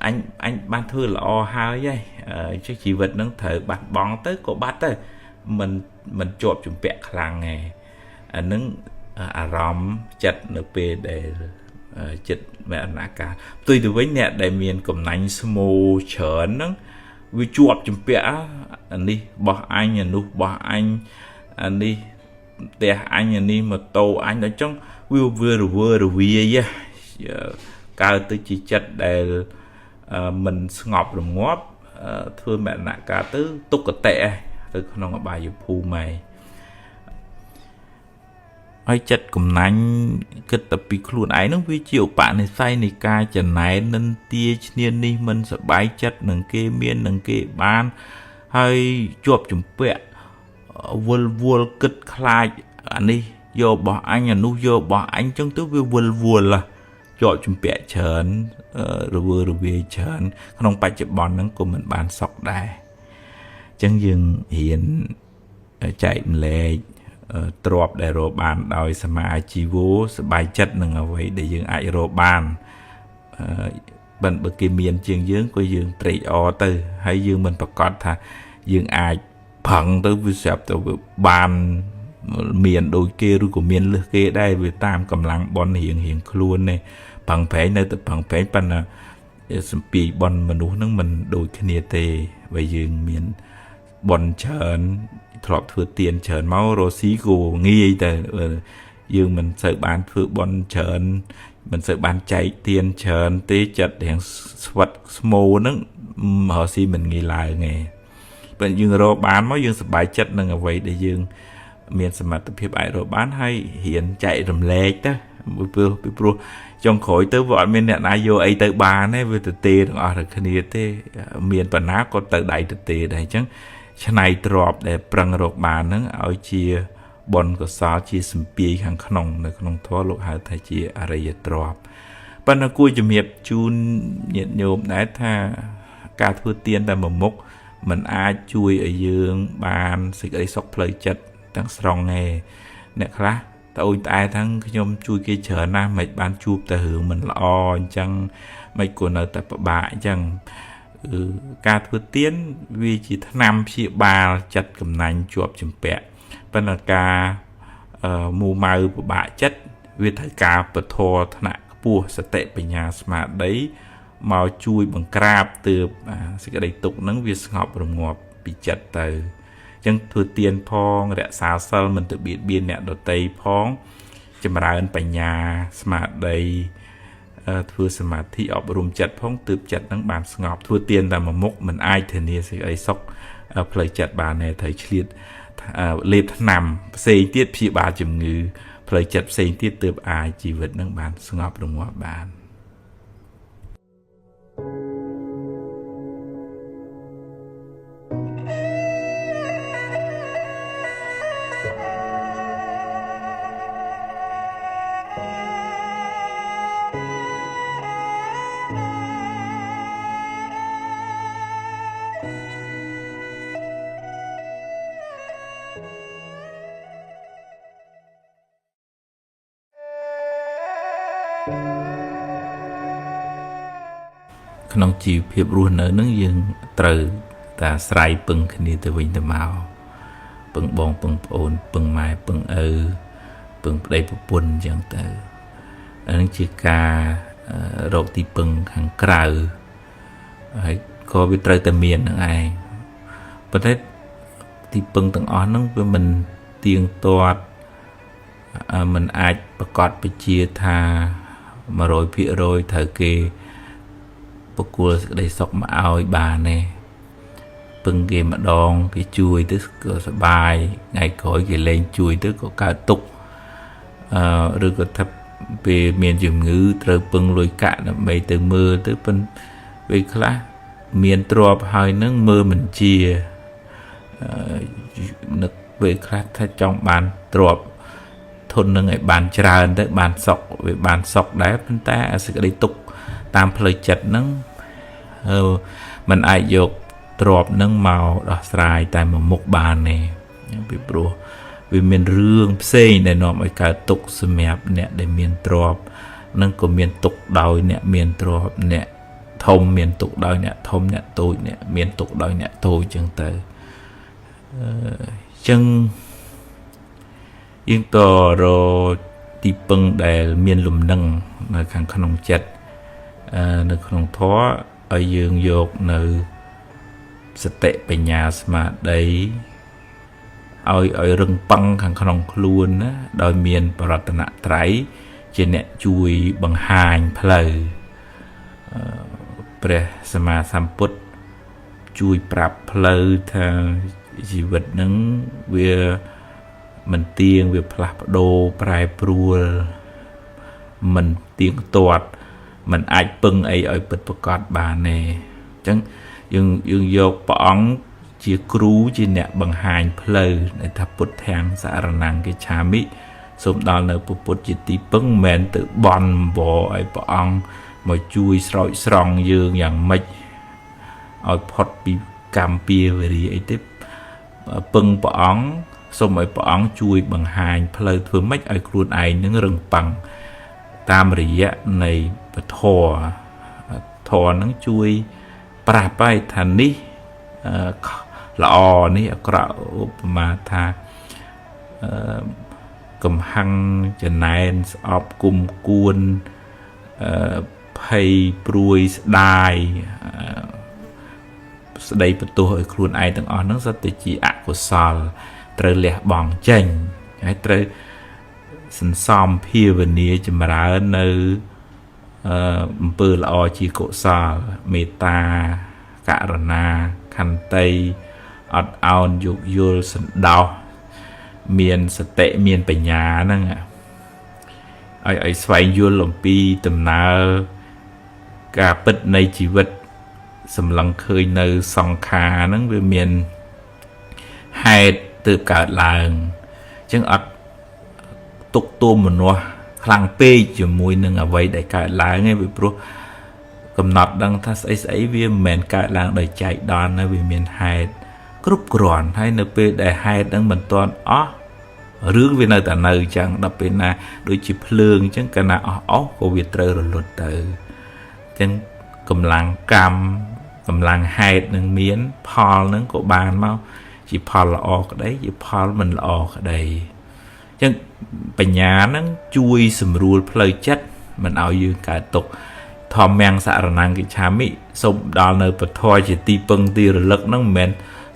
អញបានធ្វើល្អហើយហើយអញ្ចឹងជីវិតហ្នឹងត្រូវបាត់បង់ទៅក៏បាត់ទៅមិនជាប់ជំពាក់ខ្លាំងទេអាហ្នឹងអារម្មណ៍ចិត្តនៅពេលដែលចិត្តមរណកាលផ្ទុយទៅវិញអ្នកដែលមានកំណាញ់ស្មូច្រើនហ្នឹងវាជាប់ជំពាក់អានេះបោះអញអានោះបោះអញអានេះផ្ទះអញអានេះម៉ូតូអញដល់ចឹងវារវើរវាយកើតទៅជាចិត្តដែលមិនស្ងប់រងាប់ធ្វើមរណកាលទៅទុក្គតិទៅក្នុងអបាយភូមិហើយចិត្តកំណាញ់គិតតែពីខ្លួនឯងនោះវាជាឧបនិស្ស័យនៃការចំណែននិន្ទាឈ្នានេះមិនសប្បាយចិត្តនឹងគេមាននឹងគេបានហើយជាប់ជំពាក់វល់វល់គិតខ្លាចអានេះយករបស់អញអានោះយករបស់អញចឹងទៅវាវល់វល់ជាប់ជំពាក់ច្រើនរវើរវាយច្រើនក្នុងបច្ចុប្បន្នហ្នឹងក៏មិនបានសុខដែរអញ្ចឹងយើងរៀនចែកម្លែកទ្រព្យដែលរកបានដោយសមាជីវោសบายចិត្តនឹងអ្វីដែលយើងអាចរកបានបើគេមានជាងយើងក៏យើងត្រេកអរទៅហើយយើងមិនប្រកាសថាយើងអាចប្រឹងទៅវាស្រាប់ទៅវាបានមានដូចគេឬក៏មានលើសគេដែរវាតាមកម្លាំងបុណ្យរៀងខ្លួននេះប្រឹងប្រែងនៅតែប្រឹងប្រែងប៉ុន្តែសំពីបុណ្យមនុស្សហ្នឹងមិនដូចគ្នាទេបើយើងមានបុណ្យច្រើនធ្លាប់ធ្វើទានច្រើនមករស់ស៊ីក៏ងាយតែយើងមិនសូវបានធ្វើបុណ្យច្រើនមិនសូវបានចែកទានច្រើនទេចិត្តរៀងស្វិតស្មូហ្នឹងរស់ស៊ីមិនងាយឡើងទេបើយើងរកបានមកយើងសប្បាយចិត្តនឹងអ្វីដែលយើងមានសមត្ថភាពអាចរកបានហើយរៀនចែករំលែកទៅពីព្រោះចុងក្រោយទៅវាអត់មានអ្នកណាយកអីទៅបានទេវាទៅទេទាំងអស់តែគ្នាទេមានបណ្ណាក៏ទៅដៃទៅទេដែរអញ្ចឹងឆ្នៃទ្របដែលប្រឹងរកបានហ្នឹងឲ្យជាបុណ្យកុសលជាសម្ពាយខាងក្នុងនៅក្នុងធម៌លោកហៅថាជាអរិយទ្រព្យប៉ុន្តែគួរជំរាបជូនញាតិញោមដែរថាការធ្វើទានតែមួយមុខមិនអាចជួយឲ្យយើងបានសេចក្តីសុខផ្លូវចិត្តទាំងស្រុងទេអ្នកខ្លះត្អូញត្អែថាខ្ញុំជួយគេច្រើនណាស់មិនបានជួបតែរឿងមិនល្អអញ្ចឹងមិនគួរនៅតែពិបាកអញ្ចឹងការធ្វើទានវាជាថ្នាំព្យាបាលចិត្តកំណាញ់ជាប់ជំពាក់ប៉ុន្តែការមួម៉ៅពិបាកចិត្តវាត្រូវការពធថ្នាក់ខ្ពស់សតិបញ្ញាស្មារតីមកជួយបង្ក្រាបទើបសេចក្តីទុក្ខហ្នឹងវាស្ងប់រងាប់ពីចិត្តទៅអញ្ចឹងធ្វើទានផងរក្សាសិលមិនទៅបៀតបៀនអ្នកដទៃផងចម្រើនបញ្ញាស្មារតី ធ្វើសមាធិអប់រំចិត្តផងទើបចិត្តនឹងបានស្ងប់ធ្វើទានតែមួយមុខមិនអាចធានាសេចក្តីសុខផ្លូវចិត្តបានទេត្រូវឆ្លៀតលេបថ្នាំផ្សេងទៀតព្យាបាលជំងឺផ្លូវចិត្តផ្សេងទៀតទើបអាចជីវិតនឹងបានស្ងប់រងាប់បានក្នុងជីវភាពរស់នៅនឹងយើងត្រូវតែអាស្រ័យពឹងគ្នាទៅវិញទៅមកពឹងបងពឹងប្អូនពឹងម៉ែពឹងឪពឹងប្តីប្រពន្ធអញ្ចឹងទៅអានឹងជាការរកទីពឹងខាងក្រៅហើយក៏វាត្រូវតែមាននឹងឯងប៉ុន្តែទីពឹងទាំងអស់ហ្នឹងវាមិនទៀងទាត់មិនអាចប្រកាសពជាថា100%ត្រូវគេបកគលសេចក្តីសុខមកឲ្យបានទេពឹងគេម្ដងគេជួយទៅក៏សប្បាយថ្ងៃក្រោយគេលែងជួយទៅក៏កើតទុក្ខឬក៏ថាពេលមានជំងឺត្រូវពឹងលុយកាក់ដើម្បីទៅមើលទៅប៉ុន្តែពេលខ្លះមានទ្រព្យហើយនឹងមើលមិនជានឹកពេលខ្លះថាចង់បានទ្រព្យធននឹងឲ្យបានច្រើនទៅបានសុខវាបានសុខដែរប៉ុន្តែអាសេចក្តីទុក្ខតាមផ្លូវចិត្តហ្នឹងมันអាចយកទ្រព្យហ្នឹងមកដោះស្រាយតែមួយមុខបានទេពីព្រោះវាមានរឿងផ្សេងដែលនាំឲ្យកើតទុក្ខសម្រាប់អ្នកដែលមានទ្រព្យនឹងក៏មានទុក្ខដោយអ្នកមានទ្រព្យអ្នកធំមានទុក្ខដោយអ្នកធំអ្នកតូចអ្នកមានទុក្ខដោយអ្នកតូចចឹងទៅអញ្ចឹងយើងតរទីពឹងដែលមានលំនឹងនៅខាងក្នុងចិត្តនៅក្នុងធម៌ឲ្យយើងយកនៅសតិបញ្ញាស្មារតីឲ្យរឹងប៉ឹងខាងក្នុងខ្លួនណាដោយមានបរតនត្រ័យជាអ្នកជួយបង្ហាញផ្លូវព្រះសម្មាសម្ពុទ្ធជួយប្រាប់ផ្លូវថាជីវិតនឹងវាមិនទៀងវាផ្លាស់ប្ដូរប្រែប្រួលមិនទៀងទាត់มันអាចពឹងអីឲ្យពិតប្រាកដបានទេអញ្ចឹងយើងយកព្រះអង្គជាគ្រូជាអ្នកបង្ហាញផ្លូវដែលថាពុទ្ធាំសរណង្កិច្ឆាមិសូមដល់នៅពុទ្ធជាទីពឹងមិនមែនទៅបន់វឲ្យព្រះអង្គមកជួយស្រោចស្រង់យើងយ៉ាងម៉េចឲ្យផុតពីកម្មពៀវរាអីទេពឹងព្រះអង្គសូមឲ្យព្រះអង្គជួយបង្ហាញផ្លូវធ្វើម៉េចឲ្យខ្លួនឯងនឹងរឹងប៉ឹងតាមរយៈនៃពធធម៌នឹងជួយប្រាប់ឲ្យថានេះល្អនេះអាក្រក់ឧបមាថាកំហឹងចំណែនស្អប់គុំគួនភ័យព្រួយស្ដាយស្ដីបន្ទោសឲ្យខ្លួនឯងទាំងអស់ហ្នឹងសុទ្ធតែជាអកុសលត្រូវលះបង់ចេញហើយត្រូវសន្សំភាវនាចម្រើននៅអំពើល្អជាកុសលមេត្តាករុណាខន្តីអត់ឱនយោគយល់សន្តោសមានសតិមានបញ្ញាហ្នឹងឲ្យស្វែងយល់អំពីដំណើរការពិតនៃជីវិតសម្លឹងឃើញនៅសង្ខារហ្នឹងវាមានហេតុទើបកើតឡើងអញ្ចឹងអត់ទុកទោមនស្សខ្លាំងពេកជាមួយនឹងអ្វីដែលកើតឡើងឯងពីព្រោះកំណត់ដឹងថាស្អីស្អីវាមិនមែនកើតឡើងដោយចៃដន្យណាវាមានហេតុគ្រប់គ្រាន់ហើយនៅពេលដែលហេតុហ្នឹងមិនទាន់អស់រឿងវានៅតែនៅអញ្ចឹងដល់ពេលណាដូចជាភ្លើងអញ្ចឹងកាលណាអស់ក៏វាត្រូវរលត់ទៅអញ្ចឹងកម្លាំងកម្មកម្លាំងហេតុនឹងមានផលនឹងក៏បានមកជាផលល្អក្តីជាផលមិនល្អក្តីអញ្ចឹងបញ្ញានឹងជួយសម្រួលផ្លូវចិត្តមិនឲ្យយើងកើតទុក្ខធម្មំសរណង្កិច្ឆាមិសូមដល់នៅពធជាទីពឹងទីរលឹកហ្នឹងមិនមែន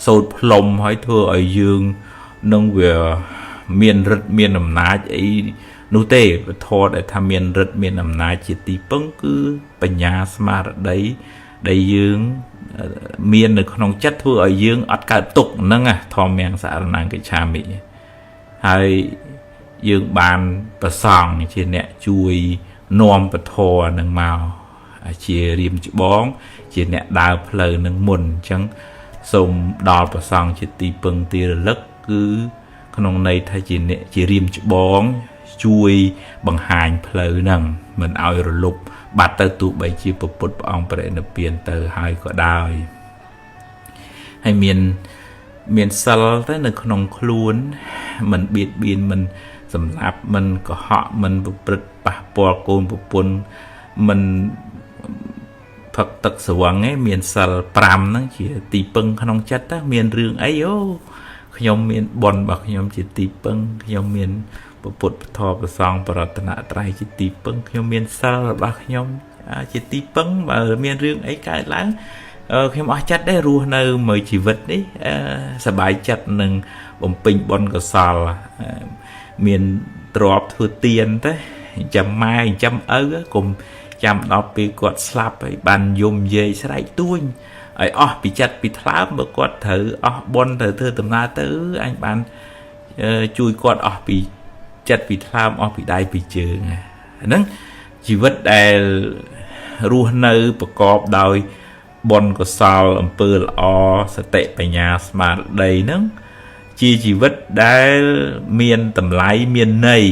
សូត្រផ្លុំហើយធ្វើឲ្យយើងនឹងវាមានឫទ្ធិមានអំណាចអី នោះទេពធដែលថាមានឫទ្ធិមានអំណាចជាទីពឹងគឺបញ្ញាស្មារតីដែលយើងមាននៅក្នុងចិត្តធ្វើឲ្យយើងអត់កើតទុក្ខហ្នឹងណាធម្មំសរណង្គច្ឆាមិហើយយើងបានប្រសង់ជាអ្នកជួយនាំពធនឹងមកជារៀមច្បងជាអ្នកដើរផ្លូវនឹងមុនអញ្ចឹងសូមដល់ប្រសង់ជាទីពឹងទីរលឹកគឺក្នុងន័យថាជាអ្នកជារៀមច្បងជួយបង្ហាញផ្លូវហ្នឹងមិនឲ្យរលប់បាត់ទៅទោះបីជាពុទ្ធព្រះអង្គបរិនិព្វានទៅហើយក៏ដោយហើយមានសិលទៅនៅក្នុងខ្លួនមិនបៀតបៀនមិនសម្លាប់មិនកុហកមិនប្រព្រឹត្តប៉ះពាល់កូនប្រពន្ធមិនផឹកទឹកស្រវឹងឯងមានសិល5ហ្នឹងជាទីពឹងក្នុងចិត្តទៅមានរឿងអីអូខ្ញុំមានបុណ្យរបស់ខ្ញុំជាទីពឹងខ្ញុំមានពុទ្ធពធប្រសង្ឃបរតនត្រ័យជាទីពឹងខ្ញុំមានសិលរបស់ខ្ញុំជាទីពឹងបើមានរឿងអីកើតឡើងខ្ញុំអស់ចិត្តដែររស់នៅមួយជីវិតនេះសប្បាយចិត្តនឹងបំពេញបុណ្យកុសលមានទ្រព្យធ្វើទានទៅចាំម៉ែចាំឪកុំចាំដល់ពេលគាត់ស្លាប់ហើយបានយំយាយស្រែកទួញឲ្យអស់ពីចិត្តពីថ្លើមបើគាត់ត្រូវអស់បុណ្យត្រូវធ្វើដំណើរទៅអញបានជួយគាត់អស់ពីចិត្តពីថ្លើមអស់ពីដៃពីជើងហ្នឹងជីវិតដែលរស់នៅប្រកបដោយបុណ្យកុសលអំពើល្អសតិបញ្ញាស្មារតីហ្នឹងជាជីវិតដែលមានតម្លៃមានន័យ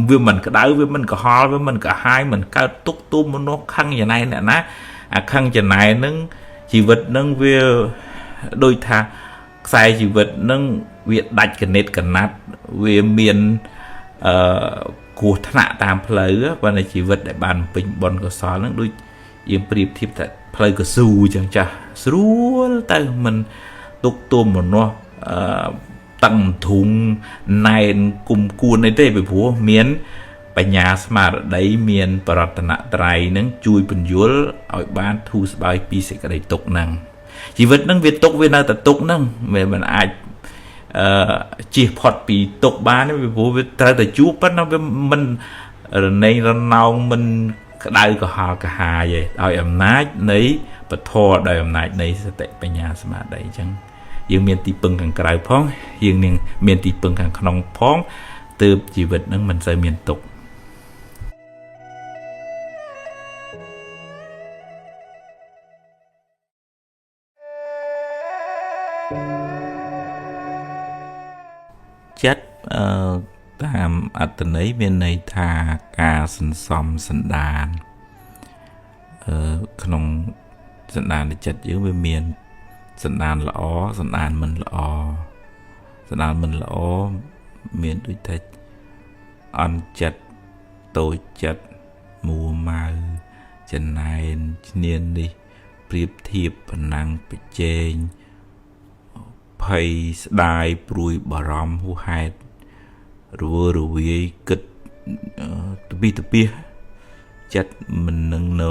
វាមិនក្តៅវាមិនក្រហល់វាមិនក្រហាយមិនកើតទុក្ខទោមនស្សខឹងចំណែកអ្នកណាអាខឹងចំណែកហ្នឹងជីវិតហ្នឹងវាដូចថាខ្សែជីវិតហ្នឹងវាដាច់កណិតកណាត់វាមានគ្រោះថ្នាក់តាមផ្លូវប៉ុន្តែជីវិតដែលបានពេញបុណ្យកុសលហ្នឹងដូចយើងប្រៀបធៀបតែផ្លូវកស៊ូអញ្ចឹងចាស់ស្រួលទៅមិនទុកទោមនស្សតឹងធុងណែនគុំគួនអីទេពីព្រោះមានបញ្ញាស្មារតីមានបរតនត្រ័យនឹងជួយពន្យល់ឲ្យបានធូរស្បើយពីសេចក្តីទុក្ខហ្នឹងជីវិតហ្នឹងវាទុក្ខវានៅតែទុក្ខហ្នឹងវាមិនអាចជៀសផុតពីទុក្ខបានទេពីព្រោះវាត្រូវតែជួបប៉ុន្តែវាមិនរណេងរណោងមិនក្តៅក្រហល់ក្រហាយទេដោយអំណាចនៃពធដោយអំណាចនៃសតិបញ្ញាស្មារតីអញ្ចឹងយើងមានទីពឹងខាងក្រៅផងយើងនឹងមានទីពឹងខាងក្នុងផងទើបជីវិតនឹងមិនសូវមានទុក្ខចិត្តតាមអត្ថន័យមានន័យថាការសន្សំសន្តានក្នុងសន្តានចិត្តយើងវាមានសន្តានល្អសន្តានមិនល្អសន្តានមិនល្អមានដូចថាអន់ចិត្តតូចចិត្តមួម៉ៅចំណែនឈ្នានីសប្រៀបធៀបប្រណាំងប្រជែងភ័យស្ដាយព្រួយបារម្ភហួសហេតុរវើរវាយគិតទពីទពីចិត្តមិននឹងណ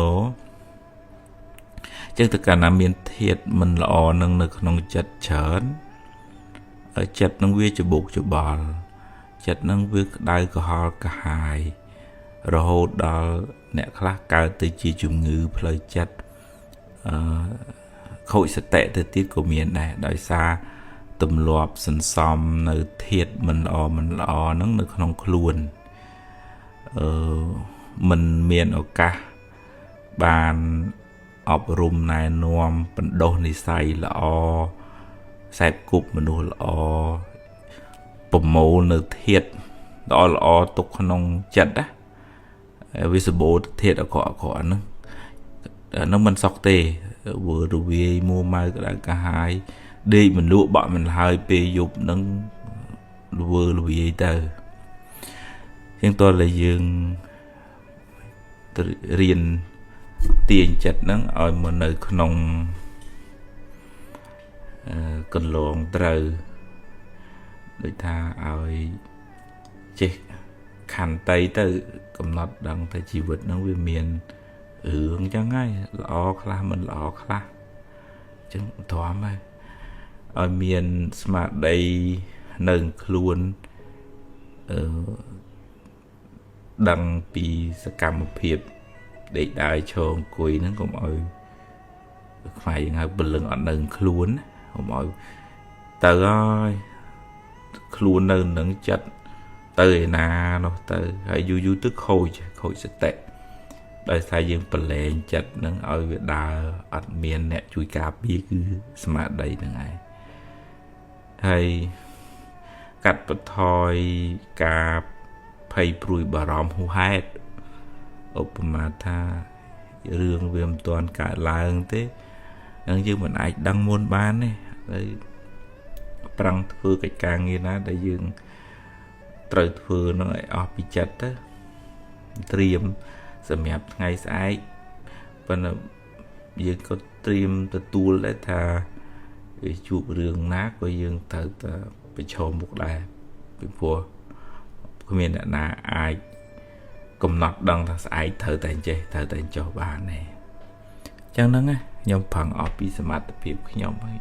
ចឹងទៅកាលណាមានធាតុមិនល្អនឹងនៅក្នុងចិត្តច្រើនចិត្តនឹងវាច្បុកច្បល់ចិត្តនឹងវាក្តៅក្រហល់ក្រហាយរហូតដល់អ្នកខ្លះកើតទៅជាជំងឺផ្លូវចិត្តខូចសតិទៅទៀតក៏មានដែរដោយសារទម្លាប់សន្សំនៅធាតុមិនល្អមិនល្អហ្នឹងនៅក្នុងខ្លួនមិនមានឱកាសបានអប់រំណែនាំបណ្ដុះនិស័យល្អខ្សែគប់មនុស្សល្អប្រមូលនៅធាតុល្អល្អទុកក្នុងចិត្តណាវាសម្បូរធាតុអាក្រក់អាក្រក់ហ្នឹងហ្នឹងមិនសុខទេវើរវាយមួម៉ៅក្តៅក្រហាយដេកមិនលក់បក់មិនហើយពេលយប់ហ្នឹងវើរវាយទៅជាងតើតែយើងរៀនទាញចិត្តហ្នឹងឲ្យមកនៅក្នុងកន្លងត្រូវដូចថាឲ្យចេះខន្តីទៅកំណត់ដឹងថាជីវិតហ្នឹងវាមានរឿងចឹងហើយល្អខ្លះមិនល្អខ្លះចឹងទ្រាំហើយឲ្យមានស្មារតីនៅខ្លួន ដឹងពីសកម្មភាពដេកដើរឈរអង្គុយហ្នឹងកុំឲ្យខ្មែរយើងហៅព្រលឹងអត់នៅខ្លួនកុំឲ្យទៅហើយខ្លួននៅនឹងចិត្តទៅឯណានោះទៅហើយយូរយូរទៅខូចសតិដោយសារយើងប្រឡែងចិត្តនឹងឲ្យវាដើរអត់មានអ្នកជួយការពារគឺស្មារតីហ្នឹងឯងហើយកាត់បន្ថយការភ័យព្រួយបារម្ភហួសហេតុឧបមាថារឿងវាមិនទាន់កើតឡើងទេនឹងយើងមិនអាចដឹងមុនបានទេហើយប្រឹងធ្វើកិច្ចការងារណាដែលយើងត្រូវធ្វើនឹងឲ្យអស់ពីចិត្តទៅត្រៀមសម្រាប់ថ្ងៃស្អែកប៉ុន្តែយើងក៏ត្រៀមទទួលដែរថាវាជួបរឿងណាក៏យើងត្រូវតែប្រឈមមុខដែរពីព្រោះគ្មានអ្នកណាអាចកំណត់ដឹងថាស្អែកត្រូវតែចេះត្រូវតែចុះបានទេអញ្ចឹងហ្នឹងខ្ញុំប្រឹងអស់ពីសមត្ថភាពខ្ញុំហើយ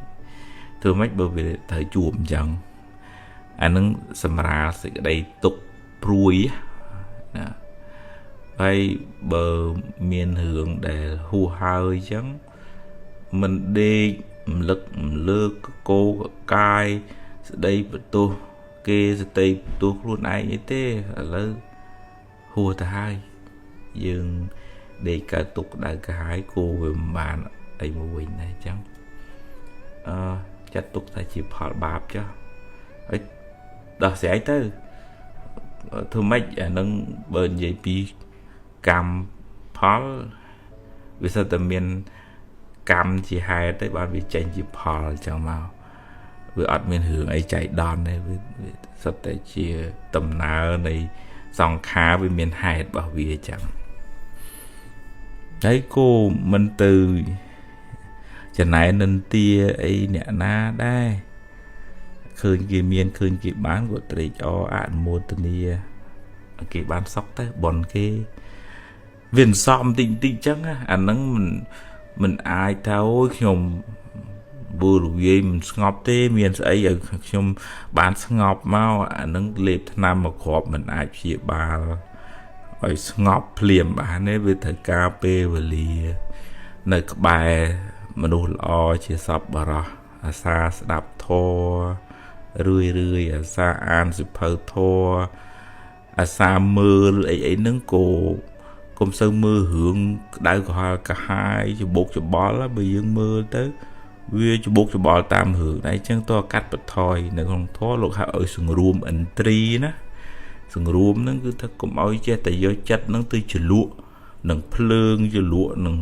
ធ្វើម៉េចបើវាត្រូវជួបអញ្ចឹងអានឹងសម្រាលសេចក្តីទុក្ខព្រួយណាហើយបើមានរឿងដែលហួសហើយអញ្ចឹងមិនដេករំលឹករំលើកកោកកាយស្ដីបន្ទោសគេស្ដីបន្ទោសខ្លួនឯងអីទេឥឡូវហួសទៅហើយយើងដេកកើតទុកក្តៅក្រហាយគោវាមិនបានអីមកវិញដែរអញ្ចឹងចាត់ទុកថាជាផលបាបចុះហើយដោះស្រាយទៅធ្វើម៉េចអានឹងបើនិយាយពីកម្មផលវាសិតតែមានកម្មជាហេតុទៅបានវាចេញជាផលអញ្ចឹងមកវាអត់មានរឿងអីចៃដន្យទេវាសិតតែជាដំណើរនៃសង្ខារវាមានហេតុរបស់វាអញ្ចឹងហើយគោមិនទៅចំណែននិន្ទាអីអ្នកណាដែរឃើញគេមានឃើញគេបានក៏ត្រេកអរអនុមោទនាគេបានសុខទៅបនគេវាសំតិចតិចចឹងអាហ្នឹងមិនអាចថាអូយខ្ញុំវល់រវាយមិនស្ងប់ទេមានស្អីឲ្យខ្ញុំបានស្ងប់មកអាហ្នឹងលេបថ្នាំមកគ្រាប់មិនអាចព្យាបាលឲ្យស្ងប់ភ្លាមបានទេវាត្រូវការពេលវេលានៅក្បែរមនុស្សល្អជាសប្បុរសអាសាស្ដាប់ធម៌រឿយរឿយអាសាអានសិភៅធម៌អាសាមើលអីអីហ្នឹងក៏កុំសូវមើលរឿងក្តៅក្រហល់កាហាយច្បោកច្បល់បើយើងមើលទៅវាច្បោកច្បល់តាមរឿងដែរអញ្ចឹងតើកាត់បន្ថយនៅក្នុងធម៌លោកហៅឲ្យសង្រួមឥន្ទ្រីណាសង្រួមហ្នឹងគឺថាកុំឲ្យចេះតែយកចិត្តហ្នឹងទៅជ្រលក់នឹងភ្លើងជ្រលក់នឹង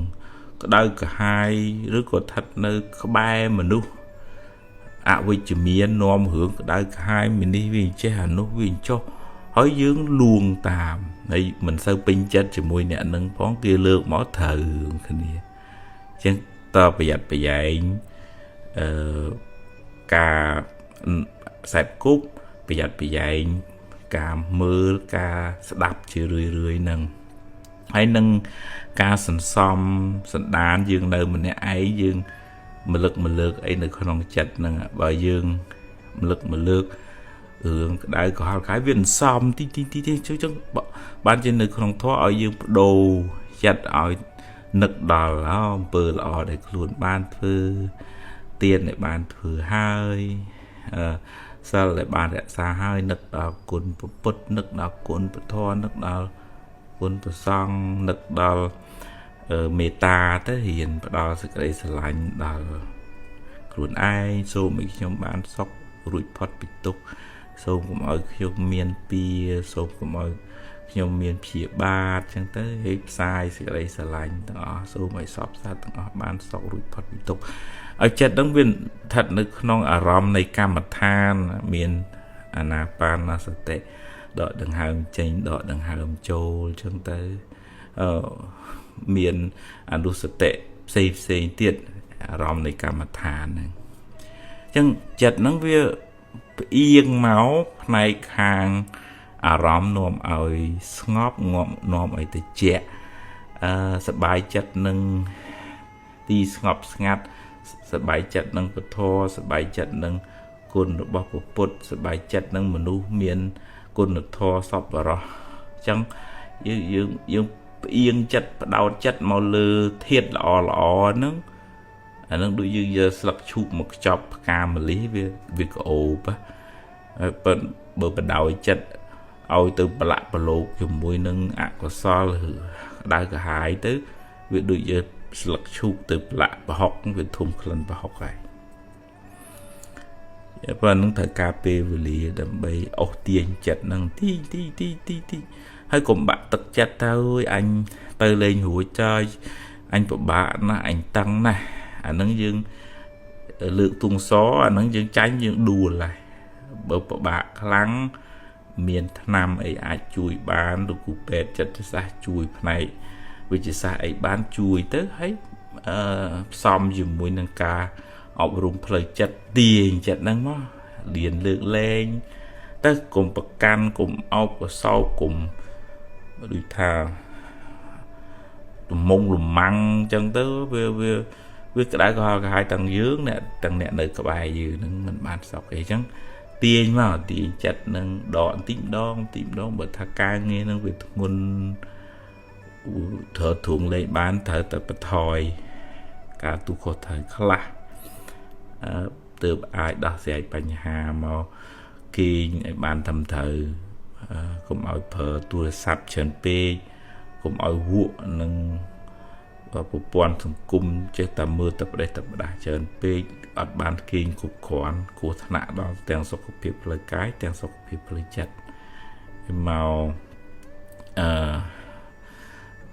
ក្តៅក្រហាយឬក៏ស្ថិតនៅក្បែរមនុស្សអវិជ្ជមាននាំរឿងក្តៅក្រហាយមីនេះវាចេះអានោះវាចុះហើយយើងលួងតាមហើយមិនសូវពេញចិត្តជាមួយអ្នកនឹងផងគេលើកមកត្រូវរឿងគ្នាអញ្ចឹងតើប្រយ័ត្នប្រយែងការខ្សែគប់ប្រយ័ត្នប្រយែងការមើលការស្ដាប់ជារឿយរឿយនឹងហើយនឹងការសន្សំសន្តានយើងនៅម្នាក់ឯងយើងមលឹកមលើកអីនៅក្នុងចិត្តហ្នឹងបើយើងមលឹកមលើករឿងក្តៅក្រហល់កាយវាអន្សំតិចតិចតិចតិចចឹងបានជានៅក្នុងធម៌ឲ្យយើងបដូរចិត្តឲ្យនឹកដល់អំពើល្អដែលខ្លួនបានធ្វើទានដែលបានធ្វើហើយសិលដែលបានរក្សាហើយនឹកដល់គុណពុទ្ធនឹកដល់គុណពធនឹកដល់គុណព្រះសង្ឃនឹកដល់មេត្តាទៅរៀនផ្ដល់សេចក្តីស្រឡាញ់ដល់ខ្លួនឯងសូមឲ្យខ្ញុំបានសុខរួចផុតពីទុក្ខសូមកុំឲ្យខ្ញុំមានពៀសូមកុំឲ្យខ្ញុំមានព្យាបាទចឹងទៅហើយផ្សាយសេចក្តីស្រឡាញ់ទាំងអស់សូមឲ្យសពសត្វទាំងអស់បានសុខរួចផុតពីទុក្ខឲ្យចិត្តនឹងវាស្ថិតនៅក្នុងអារម្មណ៍នៃកម្មដ្ឋានមានអានាបានសតិដកដង្ហើមចេញដកដង្ហើមចូលចឹងទៅមានអនុសតិផ្សេងផ្សេងទៀតអារម្មណ៍នៃកម្មដ្ឋានហ្នឹងអញ្ចឹងចិត្តហ្នឹងវាផ្អៀងមកផ្នែកខាងអារម្មណ៍នាំឲ្យស្ងប់នាំឲ្យត្រជាក់សប្បាយចិត្តនឹងទីស្ងប់ស្ងាត់សប្បាយចិត្តនឹងពធសប្បាយចិត្តនឹងគុណរបស់ពុទ្ធសប្បាយចិត្តនឹងមនុស្សមានគុណធម៌សប្បុរសអញ្ចឹង យើងយើងយើងផ្អៀងចិត្តផ្ដោតចិត្តមកលើធាតុល្អល្អហ្នឹងអាហ្នឹងដូចយើងយកស្លឹកឈូកមកខ្ចប់ផ្កាម្លិះវាវាក្អូបហើយប៉ុន្តែបើបដោយចិត្តឲ្យទៅប្រឡាក់ប្រឡូកជាមួយនឹងអកុសលក្តៅក្រហាយទៅវាដូចយកស្លឹកឈូកទៅប្រឡាក់ប្រហុកវាធំក្លិនប្រហុកហើយប៉ុណ្្នឹងត្រូវការពេលវេលាដើម្បីអូសទាញចិត្តនឹងទីទីទីទីទីហើយកុំបាក់ទឹកចិត្តទៅអញទៅលេងរួចចើយអញពិបាកណាស់អញតឹងណាស់អានឹងយើងលើកទុងសអានឹងយើងចាញ់យើងដួលហើយបើពិបាកខ្លាំងមានថ្នាំអីអាចជួយបានលោកគ្រូពេទ្យចិត្តសាស្ត្រជួយផ្នែកវិទ្យាសាស្ត្រអីបានជួយទៅហើយអឺផ្សំជាមួយនឹងការអប់រំផ្លូវចិត្តទាញចិត្តហ្នឹងមកលៀនលើកលែងទៅកុំប្រកាន់កុំអោបកសោបកុំដូចថាលំងលំម៉ាំងអញ្ចឹងទៅវាវាវាក្តៅក្រហល់ក្រហាយទាំងយើងអ្នកទាំងអ្នកនៅក្បែរយើងហ្នឹងមិនបានសុខអីអញ្ចឹងទាញមកទាញចិត្តនឹងដកបន្តិចម្ដងបន្តិចម្ដងបើថាការងារនឹងវាធ្ងន់ត្រូវទ្រង់លេងបានត្រូវតែបន្ថយការទូខុសត្រូវខ្លះអឺទើបអាចដោះស្រាយបញ្ហាមកគេងឲ្យបានត្រឹមត្រូវកុំឲ្យប្រើទូរស័ព្ទច្រើនពេកកុំឲ្យវក់នឹងប្រព័ន្ធសង្គមចេះតែមើលតែប្រេះតែផ្ដាស់ច្រើនពេកអត់បានគេងគ្រប់គ្រាន់គ្រោះថ្នាក់ដល់ទាំងសុខភាពផ្លូវកាយទាំងសុខភាពផ្លូវចិត្តមកអឺ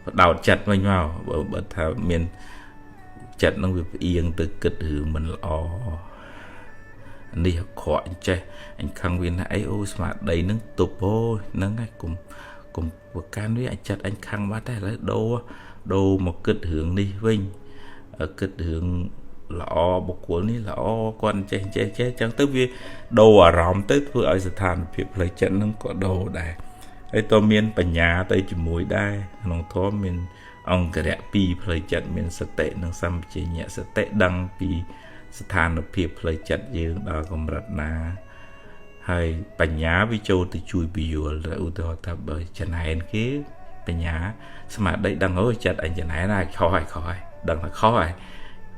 បដោតចិត្តវិញមកបើថាមានចិត្តនឹងវាផ្អៀងទៅគិតរឿងមិនល្អនេះអាក្រក់អញ្ចេះអញខឹងវាណាអីអូស្មារតីនឹងទប់អូហ្នឹងហើយកុំកុំប្រកាន់វាអាចចិត្តអញខឹងបាត់តែឥឡូវដូរមកគិតរឿងនេះវិញគិតរឿងល្អបុគ្គលនេះល្អគាត់ចេះចេះចេះអញ្ចឹងទៅវាដូរអារម្មណ៍ទៅធ្វើឲ្យស្ថានភាពផ្លូវចិត្តនឹងក៏ដូរដែរហើយតមានបញ្ញាទៅជាមួយដែរក្នុងធម៌មានអង្គរៈពីរផ្លូវចិត្តមានសតិនិងសម្បជញ្ញៈសតិដឹងពីស្ថានភាពផ្លូវចិត្តយើងដល់កម្រិតណាហើយបញ្ញាវាចូលទៅជួយពយល់ឧទាហរណ៍ថាបើចំណែនគេបញ្ញាស្មារតីដឹងអូចិត្តអញចំណែនហើយខុសហើយខុសហើយដឹងថាខុសហើយ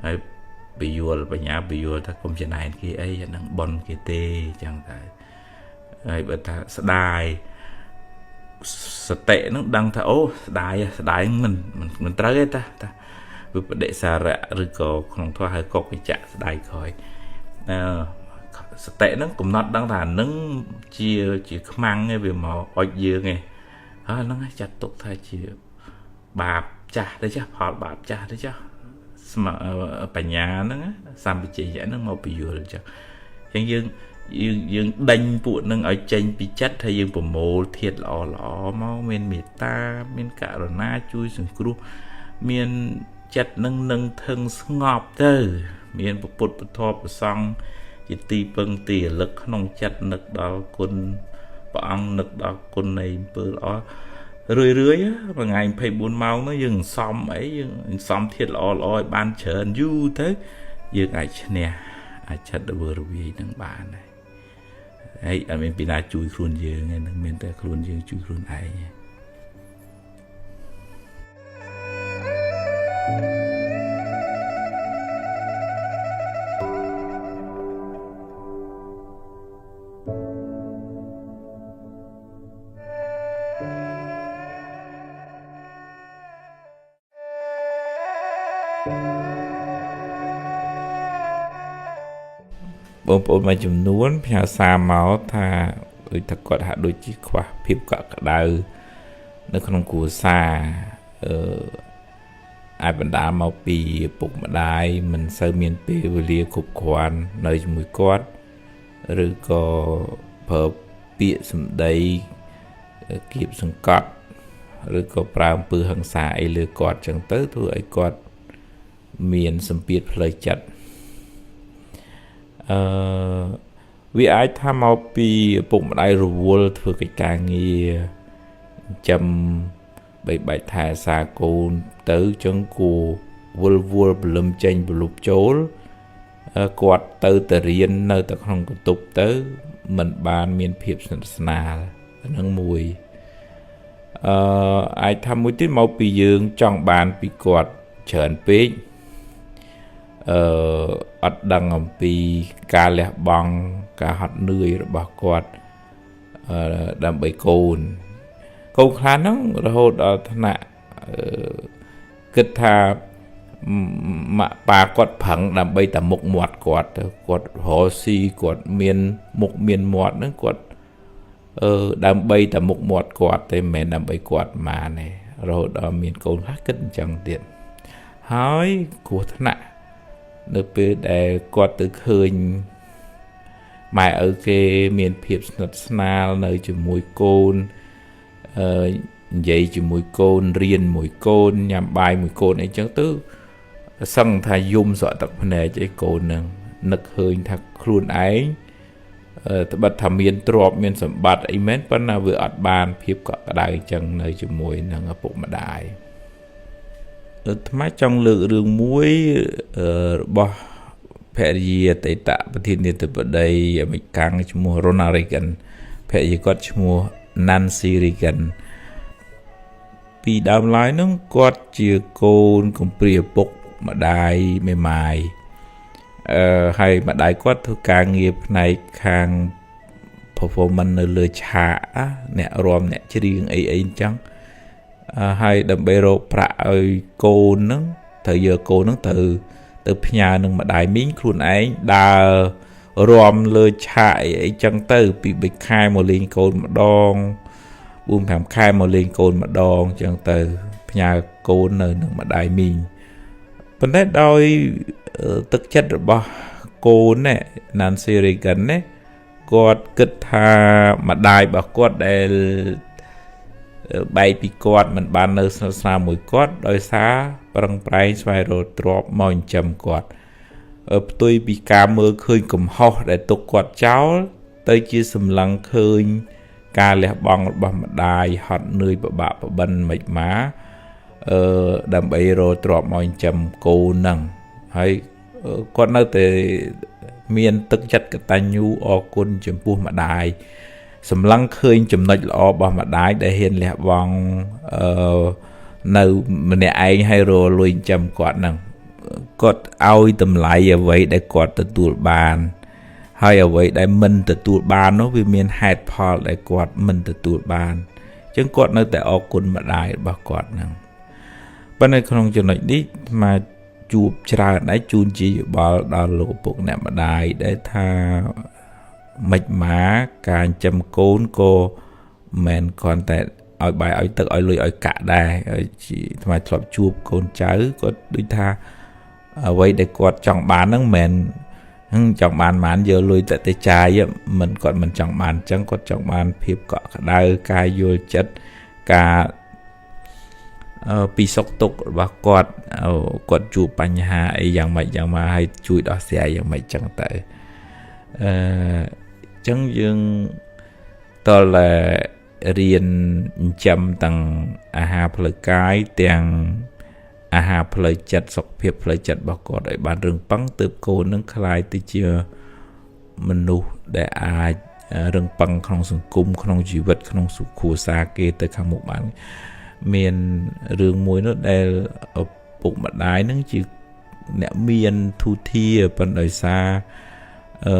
ហើយពយល់បញ្ញាពយល់ថាកុំចំណែនគេអីអានឹងប៉ុនគេទេអញ្ចឹងទៅហើយបើថាស្ដាយសតិនឹងដឹងថាអូស្ដាយស្ដាយមិនមិនត្រូវទេតាតាវិបដិសារៈឬក៏ក្នុងធម៌ហៅកុកវិចៈស្ដាយក្រោយអឺសតិនឹងកំណត់ដឹងថានឹងជាជាខ្មាំងឯងវាមកអុចយើងឯងហើយហ្នឹងចាត់ទុកថាជាបាបចាស់ទៅចាស់ផលបាបចាស់ទៅចាស់ស្មបញ្ញាហ្នឹងសម្បជញ្ញៈហ្នឹងមកពយល់ចាស់អញ្ចឹងយើងយើងយើងដេញពួកនឹងឲ្យចេញពីចិត្តថាយើងប្រមូលធាតុល្អល្អមកមានមេត្តាមានករុណាជួយសង្គ្រោះមានចិត្តនឹងនឹងថឹងស្ងប់ទៅមានពុទ្ធពធប្រសង្ឃជាទីពឹងទីរលឹកក្នុងចិត្តនឹកដល់គុណព្រះអង្គនឹកដល់គុណនៃអំពើល្អរឿយរឿយមួយថ្ងៃ24ម៉ោងនោះយើងសំអីយើងសំធាតុល្អល្អឲ្យបានច្រើនយូរទៅយើងអាចឈ្នះអាចចិត្តរវើរវាយនឹងបានហើយហើយអត់មានពីណាជួយខ្លួនយើងទេនឹងមានតែខ្លួនយើងជួយខ្លួនឯងបងប្អូនមួយចំនួនផ្ញើសារមកថាដូចថាគាត់ហាក់ដូចជាខ្វះភាពកក់ក្ដៅនៅក្នុងគ្រួសារអឺអាចបណ្ដាលមកពីឪពុកម្ដាយមិនសូវមានពេលវេលាគ្រប់គ្រាន់នៅជាមួយគាត់ឬក៏ប្រើពាក្យសម្ដីគៀបសង្កត់ឬក៏ប្រើអំពើហិង្សាអីលើគាត់ចឹងទៅធ្វើឲ្យគាត់មានសម្ពាធផ្លូវចិត្តអឺវាអាចថាមកពីឪពុកម្ដាយរវល់ធ្វើកិច្ចការងារចិញ្ចឹមបីបាច់ថែសារកូនទៅចឹងគួវល់វល់ព្រលឹមចេញប្រលប់ចូលគាត់ទៅតែរៀននៅតែក្នុងបន្ទប់ទៅមិនបានមានភាពស្និទ្ធស្នាលអានឹងមួយ អឺអាចថាមួយទៀតមកពីយើងចង់បានពីគាត់ច្រើនពេកអឺអត់ដឹងអំពីការលះបង់ការហត់នឿយរបស់គាត់អឺដើម្បីកូនកូនខ្លះហ្នឹងរហូតដល់ថ្នាក់អឺគិតថាម៉ាក់ប៉ាគាត់ប្រឹងដើម្បីតែមុខមាត់គាត់ទៅគាត់រកស៊ីគាត់មានមុខមានមាត់ហ្នឹងគាត់អឺដើម្បីតែមុខមាត់គាត់ទេមិនមែនដើម្បីគាត់ម៉ានទេរហូតដល់មានកូនខ្លះគិតអញ្ចឹងទៀតហើយគ្រោះថ្នាក់នៅពេលដែលគាត់ទៅឃើញម៉ែឪគេមានភាពស្និទ្ធស្នាលនៅជាមួយកូនអឺនិយាយជាមួយកូនរៀនមួយកូនញ៉ាំបាយមួយកូនអីចឹងទៅសឹងថាយំស្រក់ទឹកភ្នែកឯកូននឹងនឹកឃើញថាខ្លួនឯងត្បិតថាមានទ្រព្យមានសម្បត្តិអីមែនប៉ុន្តែវាអត់បានភាពកក់ក្ដៅចឹងនៅជាមួយនឹងឪពុកម្ដាយអាត្មាចង់លើករឿងមួយរបស់ភរិយាអតីតប្រធានាធិបតីអាមេរិកឈ្មោះ Ronald Reagan ភរិយាគាត់ឈ្មោះ Nancy Reagan ពីដើមឡើយហ្នឹងគាត់ជាកូនកំព្រាឪពុកម្ដាយមេម៉ាយអឺហើយម្ដាយគាត់ធ្វើការងារផ្នែកខាង performance នៅលើឆាកអ្នករាំអ្នកច្រៀងអីអីអញ្ចឹងហើយដើម្បីរកប្រាក់ឲ្យកូនហ្នឹងត្រូវយកកូនហ្នឹងទៅទៅផ្ញើនឹងម្ដាយមីងខ្លួនឯងដើររាំលើឆាកអីអីចឹងទៅពី3ខែមកលេងកូនម្ដង4 5ខែមកលេងកូនម្ដងចឹងទៅផ្ញើកូននៅនឹងម្ដាយមីងប៉ុន្តែដោយទឹកចិត្តរបស់កូនណា Nancy Reagan ណាគាត់គិតថាម្ដាយរបស់គាត់ដែលបែកពីគាត់មិនបាននៅស្និទ្ធស្នាលមួយគាត់ដោយសារប្រឹងប្រែងស្វែងរកទ្រព្យមកចិញ្ចឹមគាត់ផ្ទុយពីការមើលឃើញកំហុសដែលទុកគាត់ចោលទៅជាសម្លឹងឃើញការលះបង់របស់ម្ដាយហត់នឿយពិបាកប្បិនមិនមកអឺដើម្បីរកទ្រព្យមកចិញ្ចឹមកូនហ្នឹងហើយគាត់នៅតែមានទឹកចិត្តកតញ្ញូអរគុណចំពោះម្ដាយសម្លឹងឃើញចំណុចល្អរបស់ម្ដាយដែលហ៊ានលះបង់អឺនៅម្នាក់ឯងហើយរលុយចាំគាត់ហ្នឹងគាត់ឲ្យតម្លៃអ្វីដែលគាត់ទទួលបានហើយអ្វីដែលមិនទទួលបាននោះវាមានហេតុផលដែលគាត់មិនទទួលបានអញ្ចឹងគាត់នៅតែអរគុណម្ដាយរបស់គាត់ហ្នឹងប៉ុន្តែក្នុងចំណុចនេះមកជួបច្រើនដែរជូនជាយោបល់ដល់លោកឪពុកអ្នកម្ដាយដែលថាមិនមកការចិញ្ចឹមកូនក៏មិនគ្រាន់តែឲ្យបាយឲ្យទឹកឲ្យលុយឲ្យកាក់ដែរជាអាត្មាធ្លាប់ជួបកូនចៅគាត់ដូចថាអ្វីដែលគាត់ចង់បានហ្នឹងមិនមែនចង់បានបានយកលុយតែទៅចាយមិនគាត់មិនចង់បានអញ្ចឹងគាត់ចង់បានភាពកក់ក្ដៅការយល់ចិត្តការពីសុខទុក្ខរបស់គាត់គាត់ជួបបញ្ហាអីយ៉ាងម៉េចយ៉ាងម៉េចហើយជួយដោះស្រាយយ៉ាងម៉េចចឹងទៅអឺចឹងយើងតលរៀនចិញ្ចឹមទាំងអាហារផ្លូវកាយទាំងអាហារផ្លូវចិត្តសុខភាពផ្លូវចិត្តរបស់គាត់ឲ្យបានរឹងប៉ឹងទើបកូននឹងក្លាយទៅជាមនុស្សដែលអាចរឹងប៉ឹងក្នុងសង្គមក្នុងជីវិតក្នុងសុខគ្រួសារគេទៅខាងមុខបានមានរឿងមួយនោះដែលឪពុកម្ដាយនឹងជាអ្នកមានធូធាប៉ុន្តែដោយសារអឺ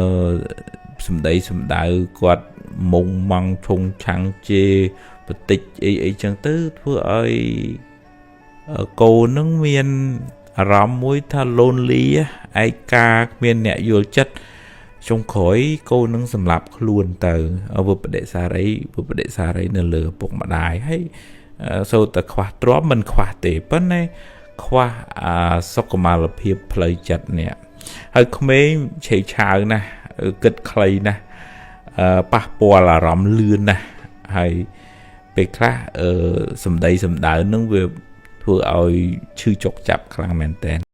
សម្ដីសម្ដៅគាត់មុងម៉ង់ឆុងឆាំងជេបតិចអីអីចឹងទៅធ្វើឲ្យកូននឹងមានអារម្មណ៍មួយថា lonely ឯកាគ្មានអ្នកយល់ចិត្តចុងក្រោយកូននឹងសម្លាប់ខ្លួនទៅវិបដិសារីវិបដិសារីនៅលើឪពុកម្ដាយហើយសូត្រតែខ្វះទ្រព្យមិនខ្វះទេប៉ុន្តែខ្វះសុខុមាលភាពផ្លូវចិត្តនេះហើយក្មេងឆេវឆាវណាស់គិតខ្លីណាស់ប៉ះពាល់អារម្មណ៍លឿនណាស់ហើយពេលខ្លះអឺសម្ដីសម្ដៅនឹងវាធ្វើឲ្យឈឺចុកចាប់ខ្លាំងមែនតើ។